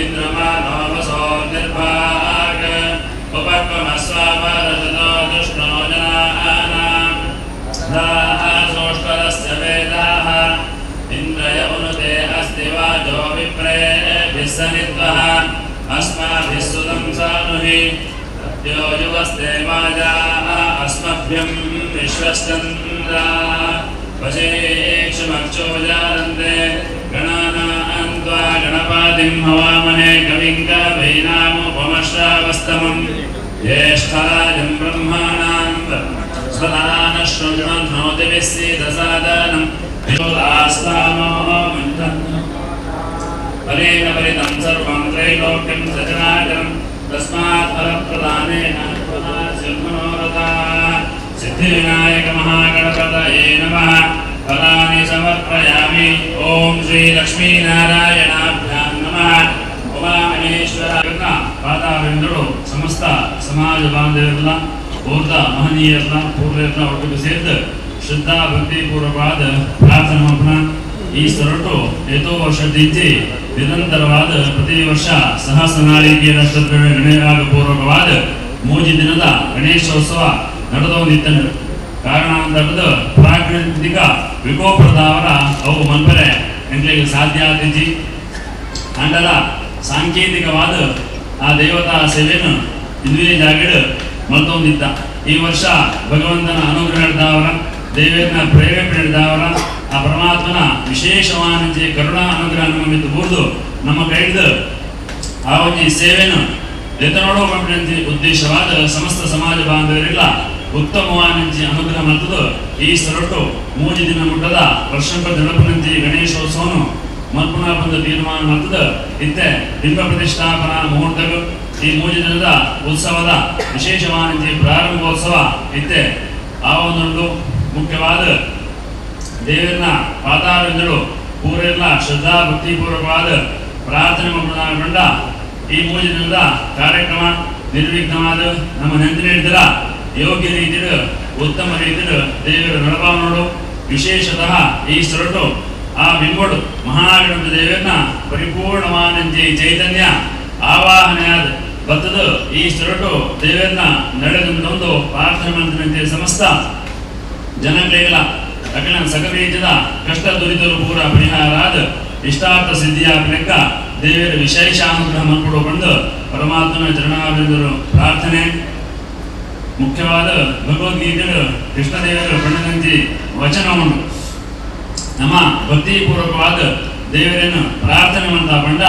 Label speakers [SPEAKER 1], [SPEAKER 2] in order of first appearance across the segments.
[SPEAKER 1] इन्द्रमानो वसो निर्भाग उपक्रमस्वापरजतो दुष्णो जनानां सोष्करस्य वेदाः इन्द्रय उनुते अस्ति वाजो विप्रेभिः सनित्वः अस्माभिः सुतं सानुहि तद्यो युवस्ते वाजाः अस्मभ्यं विश्वश्चन्द्रा वशेक्षुमक्षो जानन्ते गणानां त्वा गणपतिं हवामहे कविं कवीनामुपमश्रावस्तमं ज्येष्ठराजं ब्रह्मणां स्वधानशृण्वन्नोतिभिः सीदसादनं आस्तानो परेण परितं सर्वं त्रैलोक्यं सचराचरं तस्मात् फलप्रदानेन मनोरथाः सिद्धिविनायकमहागणपतये नमः। फलानि समर्पयामि। ॐ श्रीलक्ष्मीनारायणाभ्यां नमः। ಉಮಾಮಹೇಶ್ವರ ಪಾದಾರವಿಂದಳು ಸಮಸ್ತ ಸಮಾಜ ಬಾಂಧವರೆಲ್ಲ ಊರ್ದ ಮಹನೀಯರ್ನ ಪೂರ್ವರ್ನ ಒಟ್ಟಿಗೆ ಸೇರಿದ ಶ್ರದ್ಧಾ ಭಕ್ತಿ ಪೂರ್ವಕವಾದ ಪ್ರಾರ್ಥನೆ ಮಲ್ಪನ. ಈ ಸೊರಟು ಏತೋ ವರ್ಷದಿಂಚಿ ನಿರಂತರವಾದ ಪ್ರತಿ ವರ್ಷ ಸಹಸ್ರನಾಳಿಕೆಯ ಗಣೇಶ ಪೂರ್ವಕವಾದ ಮೂಜಿ ದಿನದ ಗಣೇಶೋತ್ಸವ ನಡೆದೊಂದಿತ್ತಂಡು. ಕಾರಣಾಂತರದ ಪ್ರಾಕೃತಿಕ ವಿಕೋಪದಾವರ ಅವು ಮನ್ಪರೆ ಎಂಕ್ಲೆಗ್ ಸಾಧ್ಯ ಆತಿಜಿ. ಆಂಡಲ ಸಾಂಕೇತಿಕವಾದ ಆ ದೇವತಾ ಸೇವೆಯನ್ನು ಇಂದುವೇ ಜಾಗಡ್ ಮಲ್ತೊಂದಿತ್ತ. ಈ ವರ್ಷ ಭಗವಂತನ ಅನುಗ್ರಹದಾವರ, ದೇವರನ ಪ್ರೇರೇಪಣೆದಾವರ, ಆ ಪರಮಾತ್ಮನ ವಿಶೇಷವಾದ ಕರುಣಾ ಅನುಗ್ರಹ ನಮ್ಮ ಮಿತ್ತು ಬೂರ್ದು ನಮ್ಮ ಕೈಡ್ದು ಆ ಒಂಜಿ ಸೇವೆನು ಎತ್ತನೋಡೋ ಪಂಪಿನಂಚಿ ಉದ್ದೇಶವಾದ ಸಮಸ್ತ ಸಮಾಜ ಬಾಂಧವರಿಲ್ಲ ಉತ್ತಮವಾನಂಚಿ ಅನುಗ್ರಹ ಮಲ್ತದು ಈ ಸೊರಟು ಮೂಜಿ ದಿನ ಮುಟ್ಟದ ವರ್ಷಂಪ ನಡಪನಂಚಿ ಗಣೇಶೋತ್ಸವನು ಮಲ್ಪುನ ಬಂದು ತೀರ್ಮಾನ ಮಲ್ತದ. ಇತ್ತೆ ಬಿಂಬ ಪ್ರತಿಷ್ಠಾಪನಾ ಮುಹೂರ್ತಗಳು ಈ ಮೂಜಿ ದಿನದ ಉತ್ಸವದ ವಿಶೇಷವಾನಂಚಿ ಪ್ರಾರಂಭೋತ್ಸವ ಇತ್ತೆ ಆ ಒಂದುಂಡು. ಮುಖ್ಯವಾದ ದೇವರನ್ನ ಪಾದಾರವಿಂದಳು ಪೂರೆಲ್ಲ ಶ್ರದ್ಧಾ ಭಕ್ತಿಪೂರ್ವಕವಾದ ಪ್ರಾರ್ಥನೆ ಮಲ್ಪುನ ಈ ಮೂಜಿ ದಿನದ ಕಾರ್ಯಕ್ರಮ ನಿರ್ವಿಘ್ನವಾದ ನಮ್ಮ ನೆಂದಿನ ಹಿಡಿದರ ಯೋಗ್ಯ ರೀತಿಡು ಉತ್ತಮ ರೀತಿಡು ದೇವರ ನಡಪಾವ ನೋಡು. ವಿಶೇಷತಃ ಈ ಸೊರಟು ಆ ಬಿಂಬಡು ಮಹಾಗಣಪತಿ ದೇವರನ್ನ ಪರಿಪೂರ್ಣವಾನಂಜಿ ಚೈತನ್ಯ ಆವಾಹನೆಯಾದ ಬತ್ತದ ಈ ಸೊರಟು ದೇವರನ್ನ ನಡೆದೊಂದು ಪ್ರಾರ್ಥನೆ ಮಂತ್ರನಂತೆ ಸಮಸ್ತ ಜನಗಳಿಗೆಲ್ಲ ಅಕಲ ಸಕಲ ಕಷ್ಟ ದುರಿತರು ಪೂರ ಪರಿಹಾರ ಆದ ಇಷ್ಟಾರ್ಥ ಸಿದ್ಧಿಯ ಲೆಕ್ಕ ದೇವರ ವಿಶೇಷ ಅನುಗ್ರಹ ಮಲ್ಕೊಡು ಬಂದು ಪರಮಾತ್ಮನ ಚರಣಾರವಿಂದರು ಪ್ರಾರ್ಥನೆ. ಮುಖ್ಯವಾದ ಭಗವದ್ಗೀತೆ ಕೃಷ್ಣದೇವರು ಪಂಡನಂತಿ ವಚನ ಉಂಟು. ನಮ್ಮ ಭಕ್ತಿಪೂರ್ವಕವಾದ ದೇವರನ್ನು ಪ್ರಾರ್ಥನೆ ಮಾಡ್ತಾ ಬಂಡ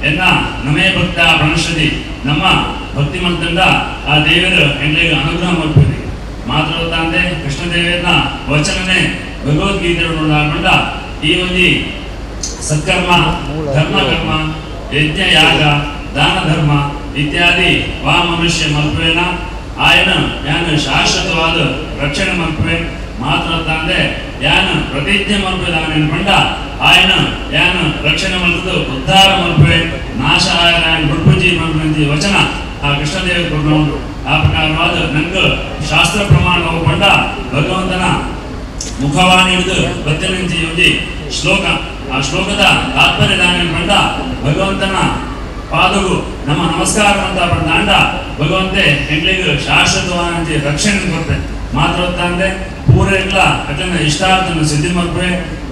[SPEAKER 1] ಎನ್ನ ನಮೇ ಭಕ್ತ ಪ್ರಣಶ್ಯತಿ, ನಮ್ಮ ಭಕ್ತಿ ಮಂತಂಡ ಆ ದೇವರು ಎಂಗ್ಲಿಗೆ ಅನುಗ್ರಹ ಮಾಡ್ತೀವಿ. ಮಾತ್ರ ಅಂದೆ ಕೃಷ್ಣದೇವರನ್ನ ವಚನನೇ ಭಗವದ್ಗೀತೆ ಬಂಡ ಈ ಒಂಜಿ ಸತ್ಕರ್ಮ, ಧರ್ಮಕರ್ಮ, ಯಜ್ಞ, ಯಾಗ, ದಾನ ಧರ್ಮ ಇತ್ಯಾದಿ ವಾ ಮನುಷ್ಯ ಮಲ್ಪುವೇನ ಆಯನ ಯಾನು ಶಾಶ್ವತವಾದ ರಕ್ಷಣೆ ಮಲ್ಪುವೆ. ಮಾತ್ರ ತಂದೆ ಯಾನು ಪ್ರತಿಜ್ಞೆ ಮಲ್ಪುವೆ ಪಂಡ ಆಯನ ಯಾನು ರಕ್ಷಣೆ ಮಲ್ತದ್ದು ಉದ್ಧಾರ ಮಲ್ಪುವೆ, ನಾಶ ಆಯನ ಬುಡ್ಪುಜಿ ಮಲ್ಪುವಂತಿ ವಚನ ಆ ಕೃಷ್ಣದೇವ ಕೊಟ್ಟು. ಆ ಪ್ರಕಾರವಾದ ನಂಗೆ ಶಾಸ್ತ್ರ ಪ್ರಮಾಣ ಪಂಡ ಭಗವಂತನ ಮುಖವಾಣಿ ಹಿಡಿದು ಬತ್ತಿನಂಚಿ ಒಂಜಿ ಶ್ಲೋಕ. ಆ ಶ್ಲೋಕದ ತಾತ್ಪರ್ಯ ದಾನ ಪಂಡ ಭಗವಂತನ ಪಾದಗು ನಮ್ಮ ನಮಸ್ಕಾರ ಅಂತ ಬಂದಾಂಡ ಭಗವಂತೆ ಎಂಗ್ಲಿಗ್ ಶಾಶ್ವತವಾದಂತೆ ರಕ್ಷಣೆ ಕೊಡ್ತೆ. ಮಾತ್ರ ಅಂದೆ ಪೂರ ಇಲ್ಲ ಅಟನ ಇಷ್ಟಾರ್ಥನ ಸಿದ್ಧಿ ಮಲ್ಪೆ.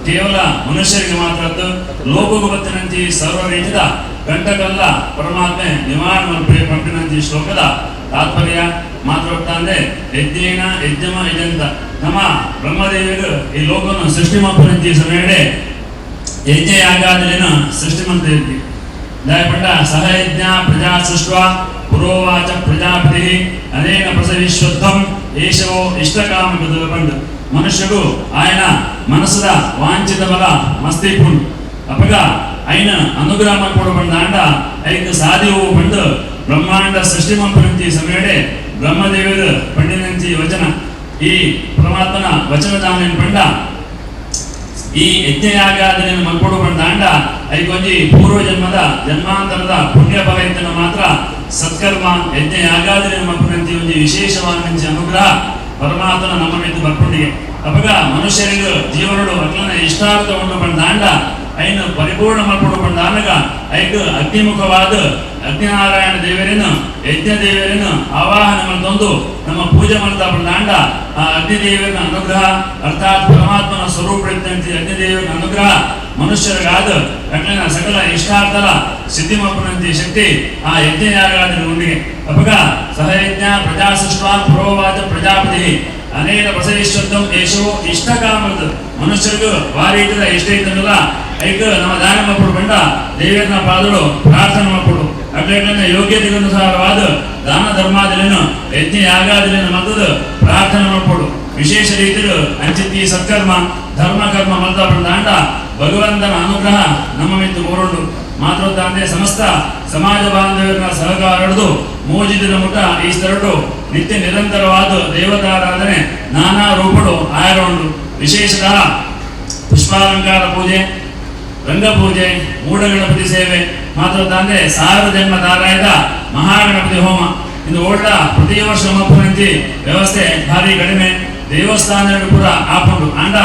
[SPEAKER 1] ಕೇವಲ ಮನುಷ್ಯರಿಗೆ ಮಾತ್ರ ಲೋಕಗು ಬತ್ತಿನಂತಿ ಸರ್ವ ರೀತಿಯ ಕಂಟಕಲ್ಲ ಪರಮಾತ್ಮೆ ನಿವಾರಣೆ ಮಲ್ಪೆ ಪಂಪಿನಂತಿ ಶ್ಲೋಕದ ತಾತ್ಪರ್ಯ. ಮಾತ್ರ ಅಂದೆ ಯಜ್ಞೇನ ಯಜ್ಞಮ ಯಜಂತ, ನಮ್ಮ ಬ್ರಹ್ಮದೇವರು ಈ ಲೋಕವನ್ನು ಸೃಷ್ಟಿ ಮಲ್ಪನಂತಿ ಸಮಯಡೆ ಯಜ್ಞ ಯಾಗಾದಲಿನ ಸೃಷ್ಟಿ ಮಂತ್ರ ದಾಯಪಂಡ ಸಹಯಜ್ಞ ಪ್ರಜಾ ಸೃಷ್ಟ್ವ ಪುರೋವಾಚ ಪ್ರಜಾಪತಿ ಅನೇನ ಪ್ರಸವಿಶ್ವತ್ಥಂ ಏಷವೋ ಇಷ್ಟಕಾಮ ಬಂದು ಮನುಷ್ಯಗೂ ఆయన మనసుದ ವಾಂಛಿತ ಬಲ ಮಸ್ತಿ ಪುಂಡ್ ಅಪಗ ಐನ ಅನುಗ್ರಹ ಮಲ್ಪೊಡು ಬಂದಾಂಡ ಐಕ್ ಸಾಧಿವು ಬಂದು ಬ್ರಹ್ಮಾಂಡ ಸೃಷ್ಟಿ ಮಂಪನಂತಿ ಸಮಯಡೆ ಬ್ರಹ್ಮದೇವರು ಪಂಡಿನಂತಿ ವಚನ. ಈ ಪರಮಾತ್ಮನ ವಚನದಾನ ಪಂಡ ಈ ಯಜ್ಞಯಾಗಾದನೆಯನ್ನು ಮಲ್ಪೊಡು ಬಂದಾಂಡ ಐಕೊಂಜಿ ಪೂರ್ವ ಜನ್ಮದ ಜನ್ಮಾಂತರದ ಪುಣ್ಯ ಫಲ ಇತ್ತನ ಮಾತ್ರ ಸತ್ಕರ್ಮ ಯಜ್ಞ ಯಾಗಾದನೆ ಮಲ್ಪನಂತಿ ಒಂಜಿ ವಿಶೇಷವಾದ ಅನುಗ್ರಹ ಪರಮಾತ್ಮನ ನಮ್ಮ ಮಿತ್ತು ಬರ್ಪುಂಡಿಗೆ. ಅಪಗ ಮನುಷ್ಯರಿಗೆ ಜೀವನಡು ಅಕ್ಲನ ಇಷ್ಟಾರ್ಥ ಉಂಡು ಬಂದಾಂಡ ಐನ ಪರಿಪೂರ್ಣ ಮಲ್ಪಡು ಪಂಡ ಐಕ್ ಅಗ್ನಿಮುಖವಾದ ಅಗ್ನಿನಾರಾಯಣ ದೇವರೇನು ಯಜ್ಞ ದೇವರೇನು ಆವಾಹನೆ ಮಲ್ತೊಂದು ನಮ್ಮ ಪೂಜೆ ಮಾಡ್ತಾ ಪಂಡ ಆ ಅಗ್ನಿದೇವರ ಅನುಗ್ರಹ ಅರ್ಥಾತ್ ಪರಮಾತ್ಮನ ಸ್ವರೂಪ ಅಗ್ನಿದೇವರ ಅನುಗ್ರಹ ಮನುಷ್ಯರಿಗಾದ ಅಗ್ನಿನ ಸಕಲ ಇಷ್ಟಾರ್ಥಲ ಸಿದ್ಧಿ ಮಲ್ಪುನಂತಿ ಶಕ್ತಿ ಆ ಯಜ್ಞಯಾಗಾದ ಉಂಡಿಗೆ. ಅಪಗ ಸಹಯಜ್ಞ ಪ್ರಜಾ ಸೃಷ್ಟ್ವಾ ಪುರೋವಾಚ ಪ್ರಜಾಪತಿ ಅನೇಕ ಬಸವೇಶ್ವರಂ ಯಶೋ ಇಷ್ಟ ಕಾಮದ ಮನುಷ್ಯರಿಗೂ ವಾರೀತದ ಇಷ್ಟ ಇತ್ತಲ್ಲ ಐಕ್ ನಮ್ಮ ದಾನ ಮಕ್ಕಳು ಬಂಡ ದೇವರನ ಪಾದಳು ಪ್ರಾರ್ಥನೆ ಮಕ್ಕಳು ಅಟ್ಲೆಟ್ಲನ್ನ ಯೋಗ್ಯತೆಗನುಸಾರವಾದ ದಾನ ಧರ್ಮಾದಿಲೇನು ಯಜ್ಞ ಯಾಗಾದಿಲೇನು ಮತ್ತದ ಪ್ರಾರ್ಥನೆ ಮಕ್ಕಳು ವಿಶೇಷ ರೀತಿಯು ಅಂಚಿತಿ ಸತ್ಕರ್ಮ ಧರ್ಮ ಕರ್ಮ ಮಲ್ತ ಬಂದಾಂಡ ಭಗವಂತನ ಅನುಗ್ರಹ ನಮ್ಮ ಮಿತ್ತು ಕೋರುಂಡು. ಮಾತ್ರ ತಾಂದೆ ಸಮಸ್ತ ಸಮಾಜ ಬಾಂಧವ್ಯರ ಸಹಕಾರ ಹಿಡಿದು ಮೋಜಿದಿನ ಮುಟ ಈ ಸ್ಥಳಟು ನಿತ್ಯ ನಿರಂತರವಾದ ದೇವತಾರಾಧನೆ ನಾನಾ ರೂಪಡು ಆಯರ ಉಂಡು. ವಿಶೇಷತಃ ಪುಷ್ಪಾಲಂಕಾರ ಪೂಜೆ, ರಂಗಪೂಜೆ, ಮೂಡಗಣಪತಿ ಸೇವೆ, ಮಾತ್ರ ತಾಂದೆ ಸಾವಿರ ಜನ್ಮ ದಾರಾಯದ ಮಹಾಗಣಪತಿ ಹೋಮ ಇಂದು ಓಟ ಪ್ರತಿ ವರ್ಷ ಮಪ್ಪುನಂತಿ ವ್ಯವಸ್ಥೆ ಭಾರಿ ಕಡಿಮೆ. ದೇವಸ್ಥಾನಗಳು ಪೂರ ಆಪುಂಡು. ಆಂಡ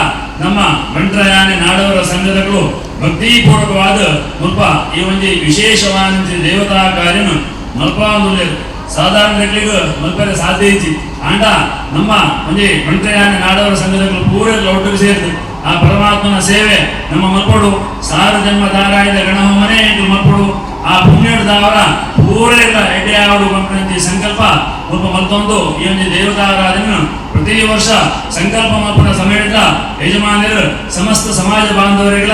[SPEAKER 1] ನಮ್ಮ ಬಂಟ್ರಯಾನೆ ನಾಡವರ ಸಂಘದಗಳು ಭಕ್ತಿಪೂರ್ವಕವಾದ ಮುಲ್ಪ ಈ ಒಂಜಿ ವಿಶೇಷವಾದ ದೇವತಾ ಕಾರ್ಯನು ಮಲ್ಪಾಂದುಲ್ಲೆರ್. ಸಾಧಾರಣ ಮಲ್ಪರೆ ಸಾಧ್ಯ ಇಜ್ಜಿ. ಆಂಡ ನಮ್ಮ ಒಂಜಿ ಬಂಟ್ರಯಾನೆ ನಾಡವರ ಸಂಘದಗಳು ಪೂರ ಒಟ್ಟಿಗೆ ಸೇರಿದು ಆ ಪರಮಾತ್ಮನ ಸೇವೆ ನಮ್ಮ ಮಲ್ಪಡು. ಸಾರ ಜನ್ಮ ದಾರಾಯದ ಗಣಹೋಮನೇ ಇದು ಮಲ್ಪಡು. ಆ ಪುಣ್ಯದಾವರ ಪೂರೆಲ್ಲ ಎಡ್ಡೆಯಾವಡು ಪನ್ಪುನಂಚಿ ಸಂಕಲ್ಪ ಮುಲ್ಪ ಮಲ್ತೊಂದು ಈ ಒಂಜಿ ದೇವತಾರಾಧನೆ ಪ್ರತಿ ವರ್ಷ ಸಂಕಲ್ಪ ಮಲ್ಪುನ ಸಮಯದ ಯಜಮಾನರು ಸಮಸ್ತ ಸಮಾಜ ಬಾಂಧವರಿಗಳ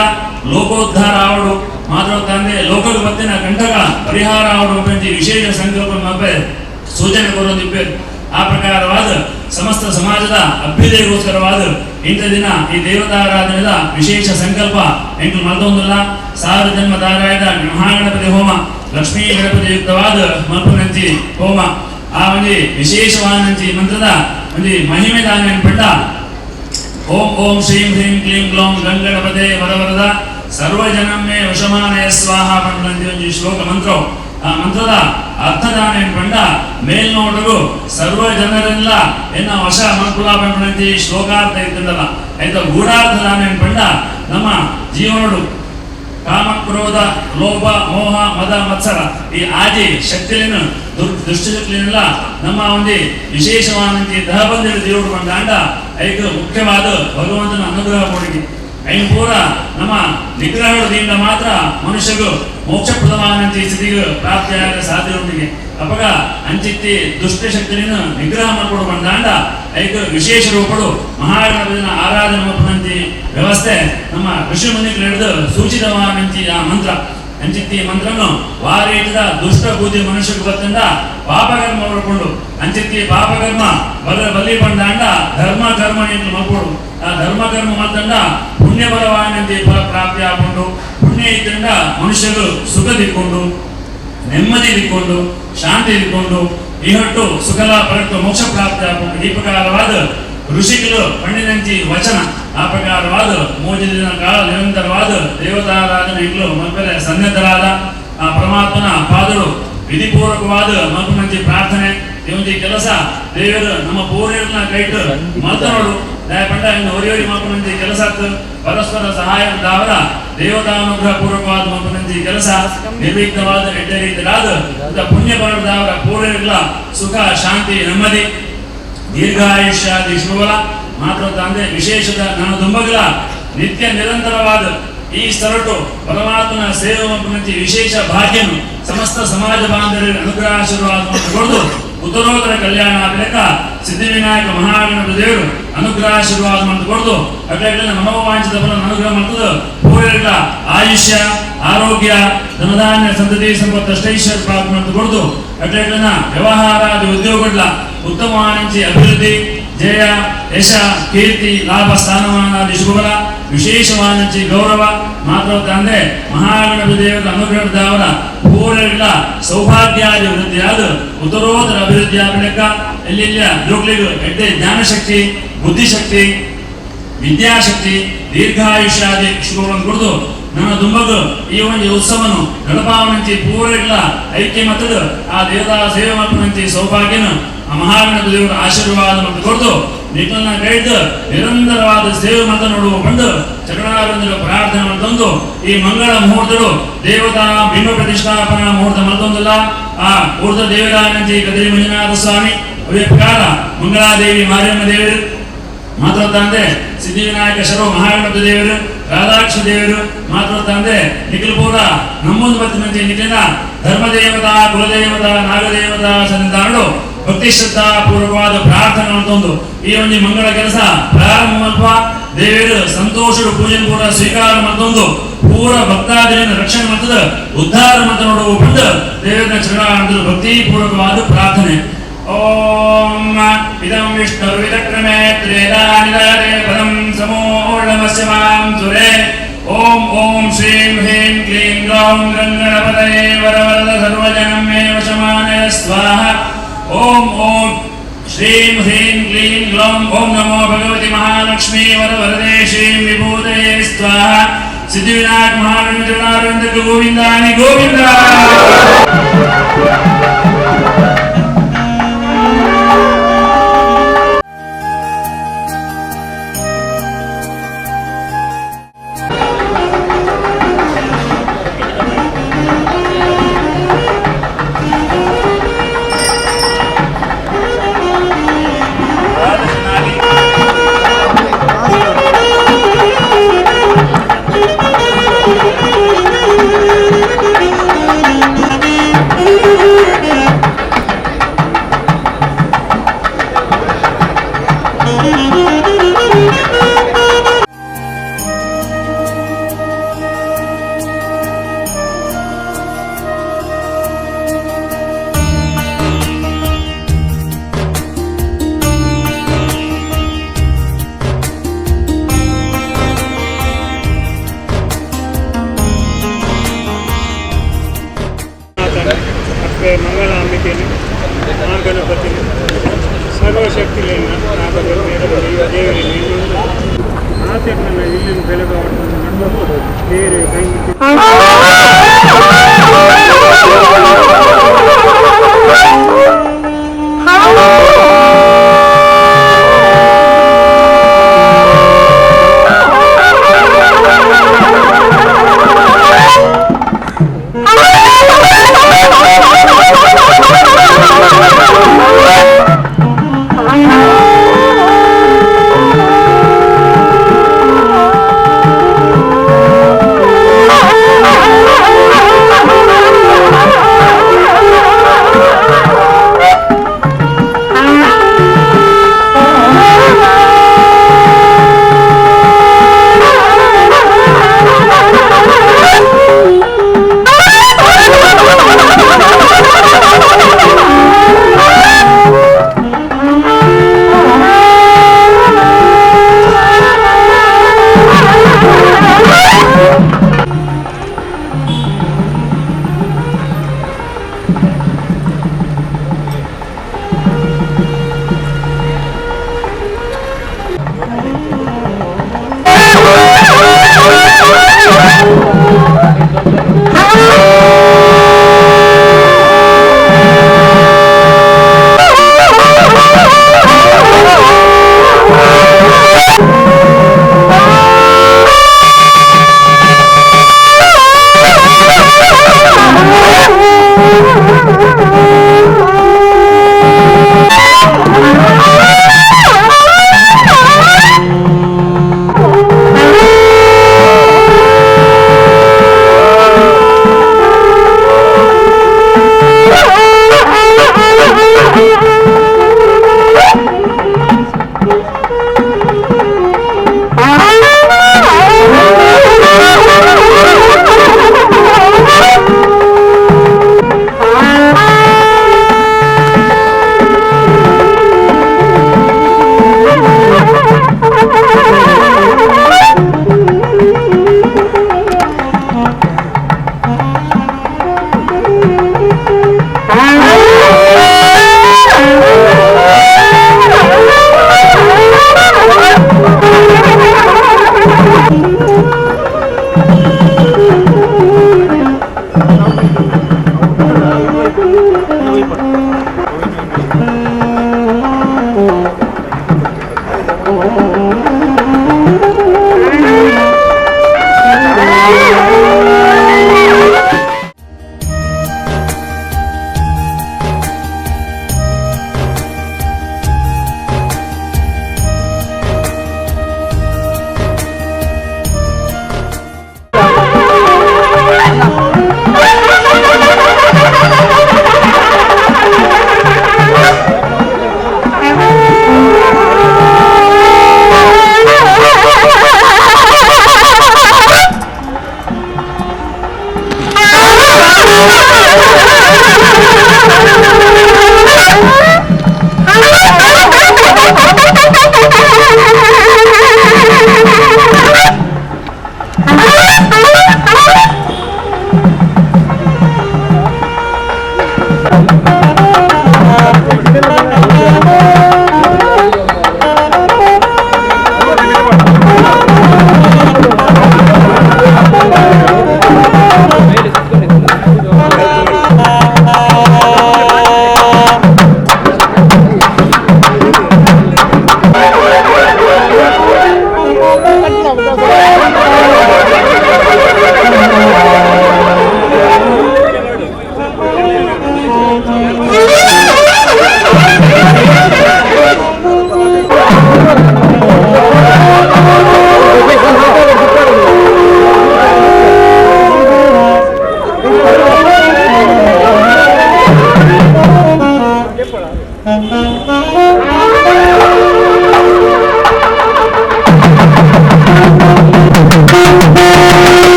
[SPEAKER 1] ಲೋಕೋದ್ಧಾರ ಆವಡು, ಮಾತ್ರ ತಂದೆ ಲೋಕದ ಬತ್ತಿನ ಕಂಟಕ ಪರಿಹಾರ ಆವಡು ಪನ್ಪಿ ವಿಶೇಷ ಸಂಕಲ್ಪ ಮಲ್ಪೆ ಸೂಚನೆ ಕೊರೊಂದಿಪ್ಪೆರ್. ಆ ಪ್ರಕಾರವಾದ ಸಮಸ್ತ ಸಮಾಜದ ಅಭ್ಯುದಯಗೋಸ್ಕರವಾದ ಇಂಥ ದಿನ ಈ ದೇವತಾರಾಧನೆದ ವಿಶೇಷ ಸಂಕಲ್ಪ ಎಂಟು ಮಲ್ತೊಂದುಲ್ಲ. ಸಾವಿರ ಜನ್ಮ ದಾರಾಯದ ಮಹಾಗಣಪತಿ ಹೋಮ, ಲಕ್ಷ್ಮೀ ಗಣಪತಿ ಯುಕ್ತವಾದ ಮಲ್ಪುನಂಚಿ ಹೋಮ, ಆ ಒಂಜಿ ವಿಶೇಷವಾದಂಚಿ ಮಂತ್ರದ ಒಂಜಿ ಮಹಿಮೆ ದಾನ ಪಂಡ ಓಂ ಓಂ ಶ್ರೀಂ ಹ್ರೀಂ ಕ್ಲೀಂ ಕ್ಲೌಂ ಗಂಗಣಪತೆ ವರವರದ ಸರ್ವಜನಮ್ಮೆ ವಶಮಾನಯ ಸ್ವಾಹ ಪಂಡಂತಿ ಒಂಜಿ ಶ್ಲೋಕ ಮಂತ್ರ. ಆ ಮಂತ್ರದ ಅರ್ಥದಾನ ಪಂಡ ಮೇಲ್ನೋಟಗು ಸರ್ವ ಜನರೆಲ್ಲ ಎನ್ನ ವಶ ಮನ್ಕುಲ ಪಂಡಂತಿ ಶ್ಲೋಕಾರ್ಥ ಇತ್ತದಲ್ಲ. ಆಯ್ತು, ಗೂಢಾರ್ಥದಾನ ಪಂಡ ನಮ್ಮ ಜೀವನಡು ಕಾಮ ಕ್ರೋಧ ಲೋಭ ಮೋಹ ಮದ ಮತ್ಸರ ಈ ಆದಿ ಶಕ್ತಿಯನ್ನು ದುಷ್ಟಶಕ್ತಿಯನ್ನೆಲ್ಲ ನಮ್ಮ ಒಂದು ವಿಶೇಷವಾದಂತೆ ದಹಬಂದಿರ ದೇವರು ಬಂದಾಂಡ ಐದು ಮುಖ್ಯವಾದ ಭಗವಂತನ ಅನುಗ್ರಹ ಕೊಡುಗೆ. ಐನ್ ಪೂರ ನಮ್ಮ ನಿಗ್ರಹದಿಂದ ಮಾತ್ರ ಮನುಷ್ಯಗೂ ಮೋಕ್ಷಪ್ರದವಾದಂತೆ ಸ್ಥಿತಿಗೆ ಪ್ರಾಪ್ತಿಯಾಗ ಸಾಧ್ಯ ಉಂಟಿಗೆ. ಅಪಗ ಅಂಚಿತ್ತಿ ದುಷ್ಟಶಕ್ತಿಯನ್ನು ನಿಗ್ರಹ ಮಾಡಿಕೊಡು ಬಂದಾಂಡ ಐದು ವಿಶೇಷ ರೂಪಡು ಮಹಾಗಣಪತಿನ ಆರಾಧನೆ ಮಲ್ಪುನಂತಿ ವ್ಯವಸ್ಥೆ ನಮ್ಮ ಋಷಿ ಮುನಿಗಳು ಹಿಡಿದು ಸೂಚಿತವಾದಂತಿ ಆ ಮಂತ್ರ. ಅಂಚಿತ್ತಿ ಮಂತ್ರನು ವಾರೀಟದ ದುಷ್ಟ ಬುದ್ಧಿ ಮನುಷ್ಯಕ್ಕೆ ಬತ್ತಂದ ಪಾಪಕರ್ಮ ಮಾಡಿಕೊಂಡು ಅಂಚಿತ್ತಿ ಪಾಪಕರ್ಮ ಬಲ ಬಲಿ ಬಂದಾಂಡ ಧರ್ಮ ಕರ್ಮ ಎಂದು ಮಲ್ಪೊಡು. ಆ ಧರ್ಮ ಕರ್ಮ ಮಲ್ತಂಡ ಪುಣ್ಯ ಬಲವಾನಂತಿ ಫಲ ಪ್ರಾಪ್ತಿ ಆಪುಂಡು. ಪುಣ್ಯ ಇದ್ದಂಡ ಮನುಷ್ಯರು ಸುಖ ದಿಕ್ಕೊಂಡು, ನೆಮ್ಮದಿ ದಿಕ್ಕೊಂಡು, ಶಾಂತಿ ದಿಕ್ಕೊಂಡು, ಈ ಹೊಟ್ಟು ಸುಖಲ ಪರಟ್ಟು ಮೋಕ್ಷ ಪ್ರಾಪ್ತಿ ಆಪುಂಡು. ಈ ಪ್ರಕಾರವಾದ ಋಷಿಗಳು ಪಂಡಿನಂಚಿ ವಚನ. ಆ ಪ್ರಕಾರವಾದ ಮೋಜಿ ದಿನ ಕಾಲ ನಿರಂತರವಾದ ದೇವತಾರಾಧನೆ ಇಗ್ಲು ಮಲ್ಪೆರೆ ಸನ್ನದ್ಧರಾದ ಆ ಪರಮಾತ್ಮನ ಪಾದಳು ವಿಧಿಪೂರ್ವಕವಾದ ಮಲ್ಪನಂಚಿ ಪ್ರಾರ್ಥನೆ. ಈ ಒಂಜಿ ಕೆಲಸ ದೇವರು ನಮ್ಮ ಪೂರ್ವಜರನ್ನ ಕೈಟು ಮಲ್ತನೋಡು. ದಯಪಂಡ ಇನ್ನು ಒರಿ ಮಲ್ಪನಂಚಿ ಕೆಲಸ ಪರಸ್ಪರ ಸಹಾಯ ದಾವರ ದೇವತಾನುಗ್ರಹ ಪೂರ್ವಕವಾದ ಮಲ್ಪನಂಚಿ ಕೆಲಸ ನಿರ್ವಿಘ್ನವಾದ ಎಡ್ಡೆ ರೀತಿಯಾದ ಇಂಥ ಪುಣ್ಯ ಬಲದಾವರ ಪೂರ್ವಜರ ಸುಖ ಶಾಂತಿ ನೆಮ್ಮದಿ ದೀರ್ಘಾಯುಷ್ಯಾದಿ ಶುಭಲ. ಮಾತ್ರ ತಂದೆ ವಿಶೇಷದ ನಾನು ದುಂಬಗಲ ನಿತ್ಯ ನಿರಂತರವಾದ ಈ ಸ್ಥಳಟು ಪರಮಾತ್ಮನ ಸೇವೆ ಮಲ್ಪುನಂಚಿ ವಿಶೇಷ ಭಾಗ್ಯನು ಸಮಸ್ತ ಸಮಾಜ ಬಾಂಧವರಿಗೆ ಅನುಗ್ರಹ ಆಶೀರ್ವಾದ ಕೊಡದು ಉತ್ತರೋತ್ತರ ಕಲ್ಯಾಣ ಲೆಕ್ಕ ಸಿದ್ಧಿವಿನಾಯಕ ಮಹಾಗಣಪತಿ ದೇವರು ಅನುಗ್ರಹ ಆಶೀರ್ವಾದ ಕೊಡದು ಅಡ್ಡ ಮನೋವಾಂಛಿತ ಫಲ ಅನುಗ್ರಹ ಮಾಡ್ತದೆ. ಪೂರ್ವಜರ ಆಯುಷ್ಯ ಆರೋಗ್ಯ ಧನಧಾನ್ಯ ಸಂತತಿ ಸಂಪತ್ತು ಅಷ್ಟೈಶ್ವರ್ಯ ಪ್ರಾಪ್ತಿ ಮಾಡ್ತು ಕೊಡದು ಅಡ್ಡ ವ್ಯವಹಾರಾದಿ ಉದ್ಯೋಗಗಳ ಉತ್ತಮವಾಣಿಜ್ಯ ಅಭಿವೃದ್ಧಿ ಜಯ ಯಶ ಕೀರ್ತಿ ಲಾಭ ಸ್ಥಾನಮಾನಾದಿ ಶುಭಬಲ ವಿಶೇಷವಾನಂಚಿ ಗೌರವ. ಮಾತ್ರ ತಂದೆ ಮಹಾಗಣಪತಿ ದೇವರ ಅನುಗ್ರಹದಾವರ ಪೂರ್ವಗಳ ಸೌಭಾಗ್ಯಾದಿ ವೃದ್ಧಿಯಾದ ಉತ್ತರೋತ್ತರ ಅಭಿವೃದ್ಧಿ ಲೆಕ್ಕ ಎಲ್ಲೆಲ್ಲ ಜೋಕ್ಲಿಗೂ ಎಡ್ಡೆ ಜ್ಞಾನಶಕ್ತಿ ಬುದ್ಧಿಶಕ್ತಿ ವಿದ್ಯಾಶಕ್ತಿ ದೀರ್ಘಾಯುಷ್ಯಾದಿ ಶುಭಗಳನ್ನು ಕೊಡದು ನನ್ನ ದುಂಬಗು ಈ ಒಂದು ಉತ್ಸವನು ನಡಪಾವನಂತಿ ಪೂರ್ವಗಳ ಐಕ್ಯ ಮತ್ತದ ಆ ದೇವತಾ ಸೇವೆ ಮಲ್ಪನಂತಿ ಸೌಭಾಗ್ಯನು ಆ ಮಹಾಗಣಪತಿ ದೇವರ ಆಶೀರ್ವಾದ ಮತ್ತು ಕೊಡದು ನಿಕಲ್ನ ಕೈದು ನಿರಂತರವಾದ ಸೇವೆ ಮಂತ ನೋಡುವ ಬಂದು ಚರಣಾರವಿಂದರ ಪ್ರಾರ್ಥನೆ ಮಂತೊಂದು ಈ ಮಂಗಳ ಮುಹೂರ್ತಗಳು ದೇವತಾ ಬಿಂಬ ಪ್ರತಿಷ್ಠಾಪನಾ ಮುಹೂರ್ತ ಮಲ್ತೊಂದಿಲ್ಲ. ಆ ಊರ್ಧ ದೇವರಾನಂಜಿ ಕದಿರಿ ಮಂಜುನಾಥ ಸ್ವಾಮಿ ಅವೇ ಪ್ರಕಾರ ಮಂಗಳಾದೇವಿ ಮಾರಿಯಮ್ಮ ದೇವರು ಮಾತ್ರ ತಂದೆ ಸಿದ್ಧಿವಿನಾಯಕ ಶರೋ ಮಹಾಗಣಪತಿ ದೇವರು ರಾಧಾಕ್ಷ ದೇವರು ಮಾತ್ರ ತಂದೆ ನಿಖಿಲ್ಪುರ ನಮ್ಮೊಂದು ಬತ್ತಿನಂತೆ ನಿಖಿಲ ಧರ್ಮದೇವತಾ ಕುಲದೇವತಾ ನಾಗದೇವತಾ ಸನ್ನಿಧಾನಗಳು ಭಕ್ತಿ ಶ್ರದ್ಧಾ ಪೂರ್ವಕವಾದ ಪ್ರಾರ್ಥನೆ ಅಂತೊಂದು ಈ ಒಂದು ಮಂಗಳ ಕೆಲಸ ಪ್ರಾರಂಭ ಮಲ್ಪ ದೇವರು ಸಂತೋಷಡು ಪೂಜೆ ಪೂರ ಸ್ವೀಕಾರ ಮತ್ತೊಂದು ಪೂರ ಭಕ್ತಾದಿನ ರಕ್ಷಣೆ ಮತ್ತದ ಉದ್ಧಾರ ಮತ ನೋಡುವ ಬಂದು ದೇವರ ಚರಣ ಭಕ್ತಿ ಪೂರ್ವಕವಾದ ಪ್ರಾರ್ಥನೆ. ಓಂ ಇದಂ ವಿಷ್ಣುರ್ವಿಚಕ್ರಮೇ ತ್ರೇಧಾ ನಿಧಾನೆ ಪದಂ ಸಮೂಢಮಸ್ಯ ಮಾಂ ಸುರೇ. ಓಂ ಓಂ ಶ್ರೀಂ ಹ್ರೀಂ ಕ್ಲೀಂ ಗ್ಲೌಂ ಗಂಗಣಪತಯೇ ವರವರದ ಸರ್ವಜನಂ ಮೇ ವಶಮಾನಯ ಸ್ವಾಹ. ಓಂ ಓಂ ಶ್ರೀಂ ಹ್ರೀಂ ಕ್ಲೀಂ ಗ್ಲೌಂ ಓಂ ನಮೋ ಭಗವತಿ ಮಹಾಲಕ್ಷ್ಮೀ ವರವರದೆ ಶ್ರೀಂ ವಿಭೂತಯೇ ಸ್ವಾಹ. ಸಿದ್ಧಿವಿನಾಯಕ ಮಹಾಗಣಪತಿ ಗೋವಿಂದಾನಿ ಗೋವಿಂದ.
[SPEAKER 2] ಮಂಗಳಾಂಬಿಕೆನು ಮಹಾಗಣಪತಿನು ಸರ್ವಶಕ್ತಿಲೇನ ದೇವರಿಗೆ ಆಚರಣೆ ಇಲ್ಲಿನ ಬೆಳಗಾವಣೆ ಬೇರೆ ಕೈ
[SPEAKER 3] Oh!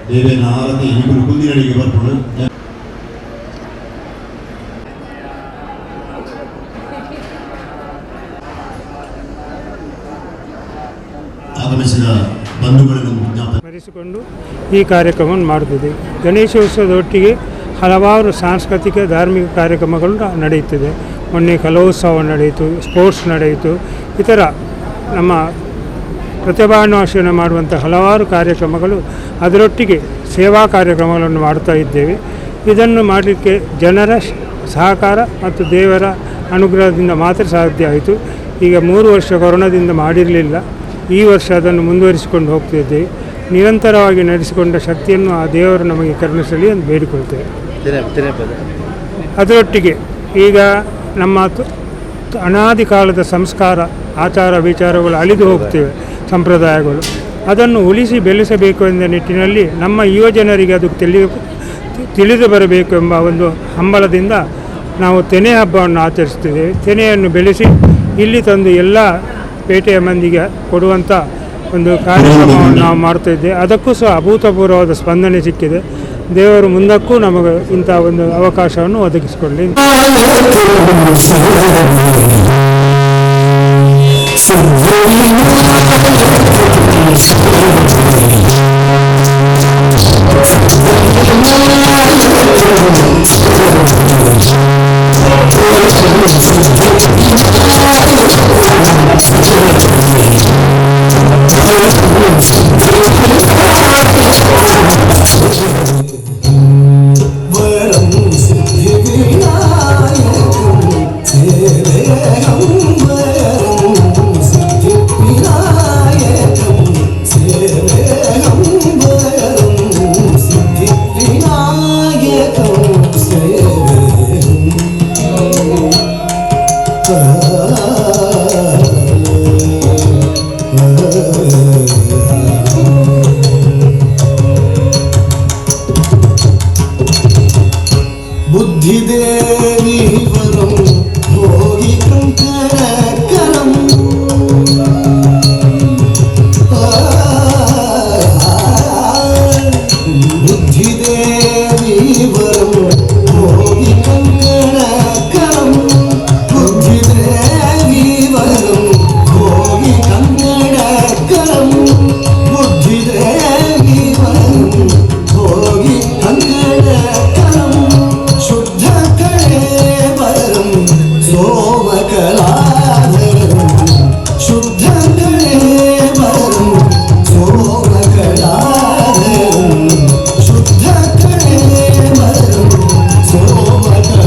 [SPEAKER 3] ದೇವೇನ ಆರತಿ ನಿಗುಲು ಕುಂದಿನಡಿಗೆ ಬರ್ಪುಂಡು. ಆಗಮಿಸಿದ ಬಂಧುಗಳನ್ನು
[SPEAKER 2] ಸ್ಮರಿಸಿಕೊಂಡು ಈ ಕಾರ್ಯಕ್ರಮವನ್ನು ಮಾಡುತ್ತಿದೆ. ಗಣೇಶೋತ್ಸವದೊಟ್ಟಿಗೆ ಹಲವಾರು ಸಾಂಸ್ಕೃತಿಕ ಧಾರ್ಮಿಕ ಕಾರ್ಯಕ್ರಮಗಳು ನಡೆಯುತ್ತಿದೆ. ಮೊನ್ನೆ ಕಲೋತ್ಸವ ನಡೆಯಿತು, ಸ್ಪೋರ್ಟ್ಸ್ ನಡೆಯಿತು, ಇತರ ನಮ್ಮ ಪ್ರತಿಭಾನ್ವೇಷಣೆ ಮಾಡುವಂಥ ಹಲವಾರು ಕಾರ್ಯಕ್ರಮಗಳು, ಅದರೊಟ್ಟಿಗೆ ಸೇವಾ ಕಾರ್ಯಕ್ರಮಗಳನ್ನು ಮಾಡ್ತಾ ಇದ್ದೇವೆ. ಇದನ್ನು ಮಾಡಲಿಕ್ಕೆ ಜನರ ಸಹಕಾರ ಮತ್ತು ದೇವರ ಅನುಗ್ರಹದಿಂದ ಮಾತ್ರ ಸಾಧ್ಯ ಆಯಿತು. ಈಗ 3 ವರ್ಷ ಕೊರೋನಾದಿಂದ ಮಾಡಿರಲಿಲ್ಲ, ಈ ವರ್ಷ ಅದನ್ನು ಮುಂದುವರಿಸಿಕೊಂಡು ಹೋಗ್ತಿದ್ದೇವೆ. ನಿರಂತರವಾಗಿ ನಡೆಸಿಕೊಂಡ ಶಕ್ತಿಯನ್ನು ಆ ದೇವರು ನಮಗೆ ಕರುಣಿಸಲಿ ಎಂದು ಬೇಡಿಕೊಳ್ತೇವೆ. ಅದರೊಟ್ಟಿಗೆ ಈಗ ನಮ್ಮ ಅನಾದಿ ಕಾಲದ ಸಂಸ್ಕಾರ, ಆಚಾರ ವಿಚಾರಗಳು ಅಳಿದು ಹೋಗ್ತಿವೆ, ಸಂಪ್ರದಾಯಗಳು, ಅದನ್ನು ಉಳಿಸಿ ಬೆಳೆಸಬೇಕು ಎಂಬ ನಿಟ್ಟಿನಲ್ಲಿ ನಮ್ಮ ಯುವಜನರಿಗೆ ಅದು ತಿಳಿದು ಬರಬೇಕು ಎಂಬ ಒಂದು ಹಂಬಲದಿಂದ ನಾವು ತೆನೆ ಹಬ್ಬವನ್ನು ಆಚರಿಸ್ತಿದ್ದೇವೆ. ತೆನೆಯನ್ನು ಬೆಳೆಸಿ ಇಲ್ಲಿ ತಂದು ಎಲ್ಲ ಪೇಟೆಯ ಮಂದಿಗೆ ಕೊಡುವಂಥ ಒಂದು ಕಾರ್ಯಕ್ರಮವನ್ನು ನಾವು ಮಾಡ್ತಾಯಿದ್ದೇವೆ. ಅದಕ್ಕೂ ಸಹ ಅಭೂತಪೂರ್ವವಾದ ಸ್ಪಂದನೆ ಸಿಕ್ಕಿದೆ. ದೇವರು ಮುಂದಕ್ಕೂ ನಮಗೆ ಇಂಥ ಒಂದು ಅವಕಾಶವನ್ನು ಒದಗಿಸಿಕೊಳ್ಳಿ.
[SPEAKER 4] ಬುದ್ಧಿದೇವಿ ವರಂ ಭೋಗಿ ಕಂಕಣಕರಂ ಬುದ್ಧಿದೇವಿ ವರಂ ಭೋಗಿ ಕಂಕಣಕರಂ ಬುದ್ಧಿದೇವಿ ವರಂ ಭೋಗಿ ಕಂಕಣಕರಂ ಬುದ್ಧಿದೇವಿ ವರಂ ಭೋಗಿ ಕಂಕಣಕರಂ ಶುದ್ಧ ಕಳೇಬರಂ ಸೋಮಕಲಾಧರಂ ಶುದ್ಧ ಕಳೇಬರಂ ಸೋಮಕಲಾಧರಂ ಶುದ್ಧ ಕಳೇಬರಂ ಸೋಮಕಲಾಧರಂ.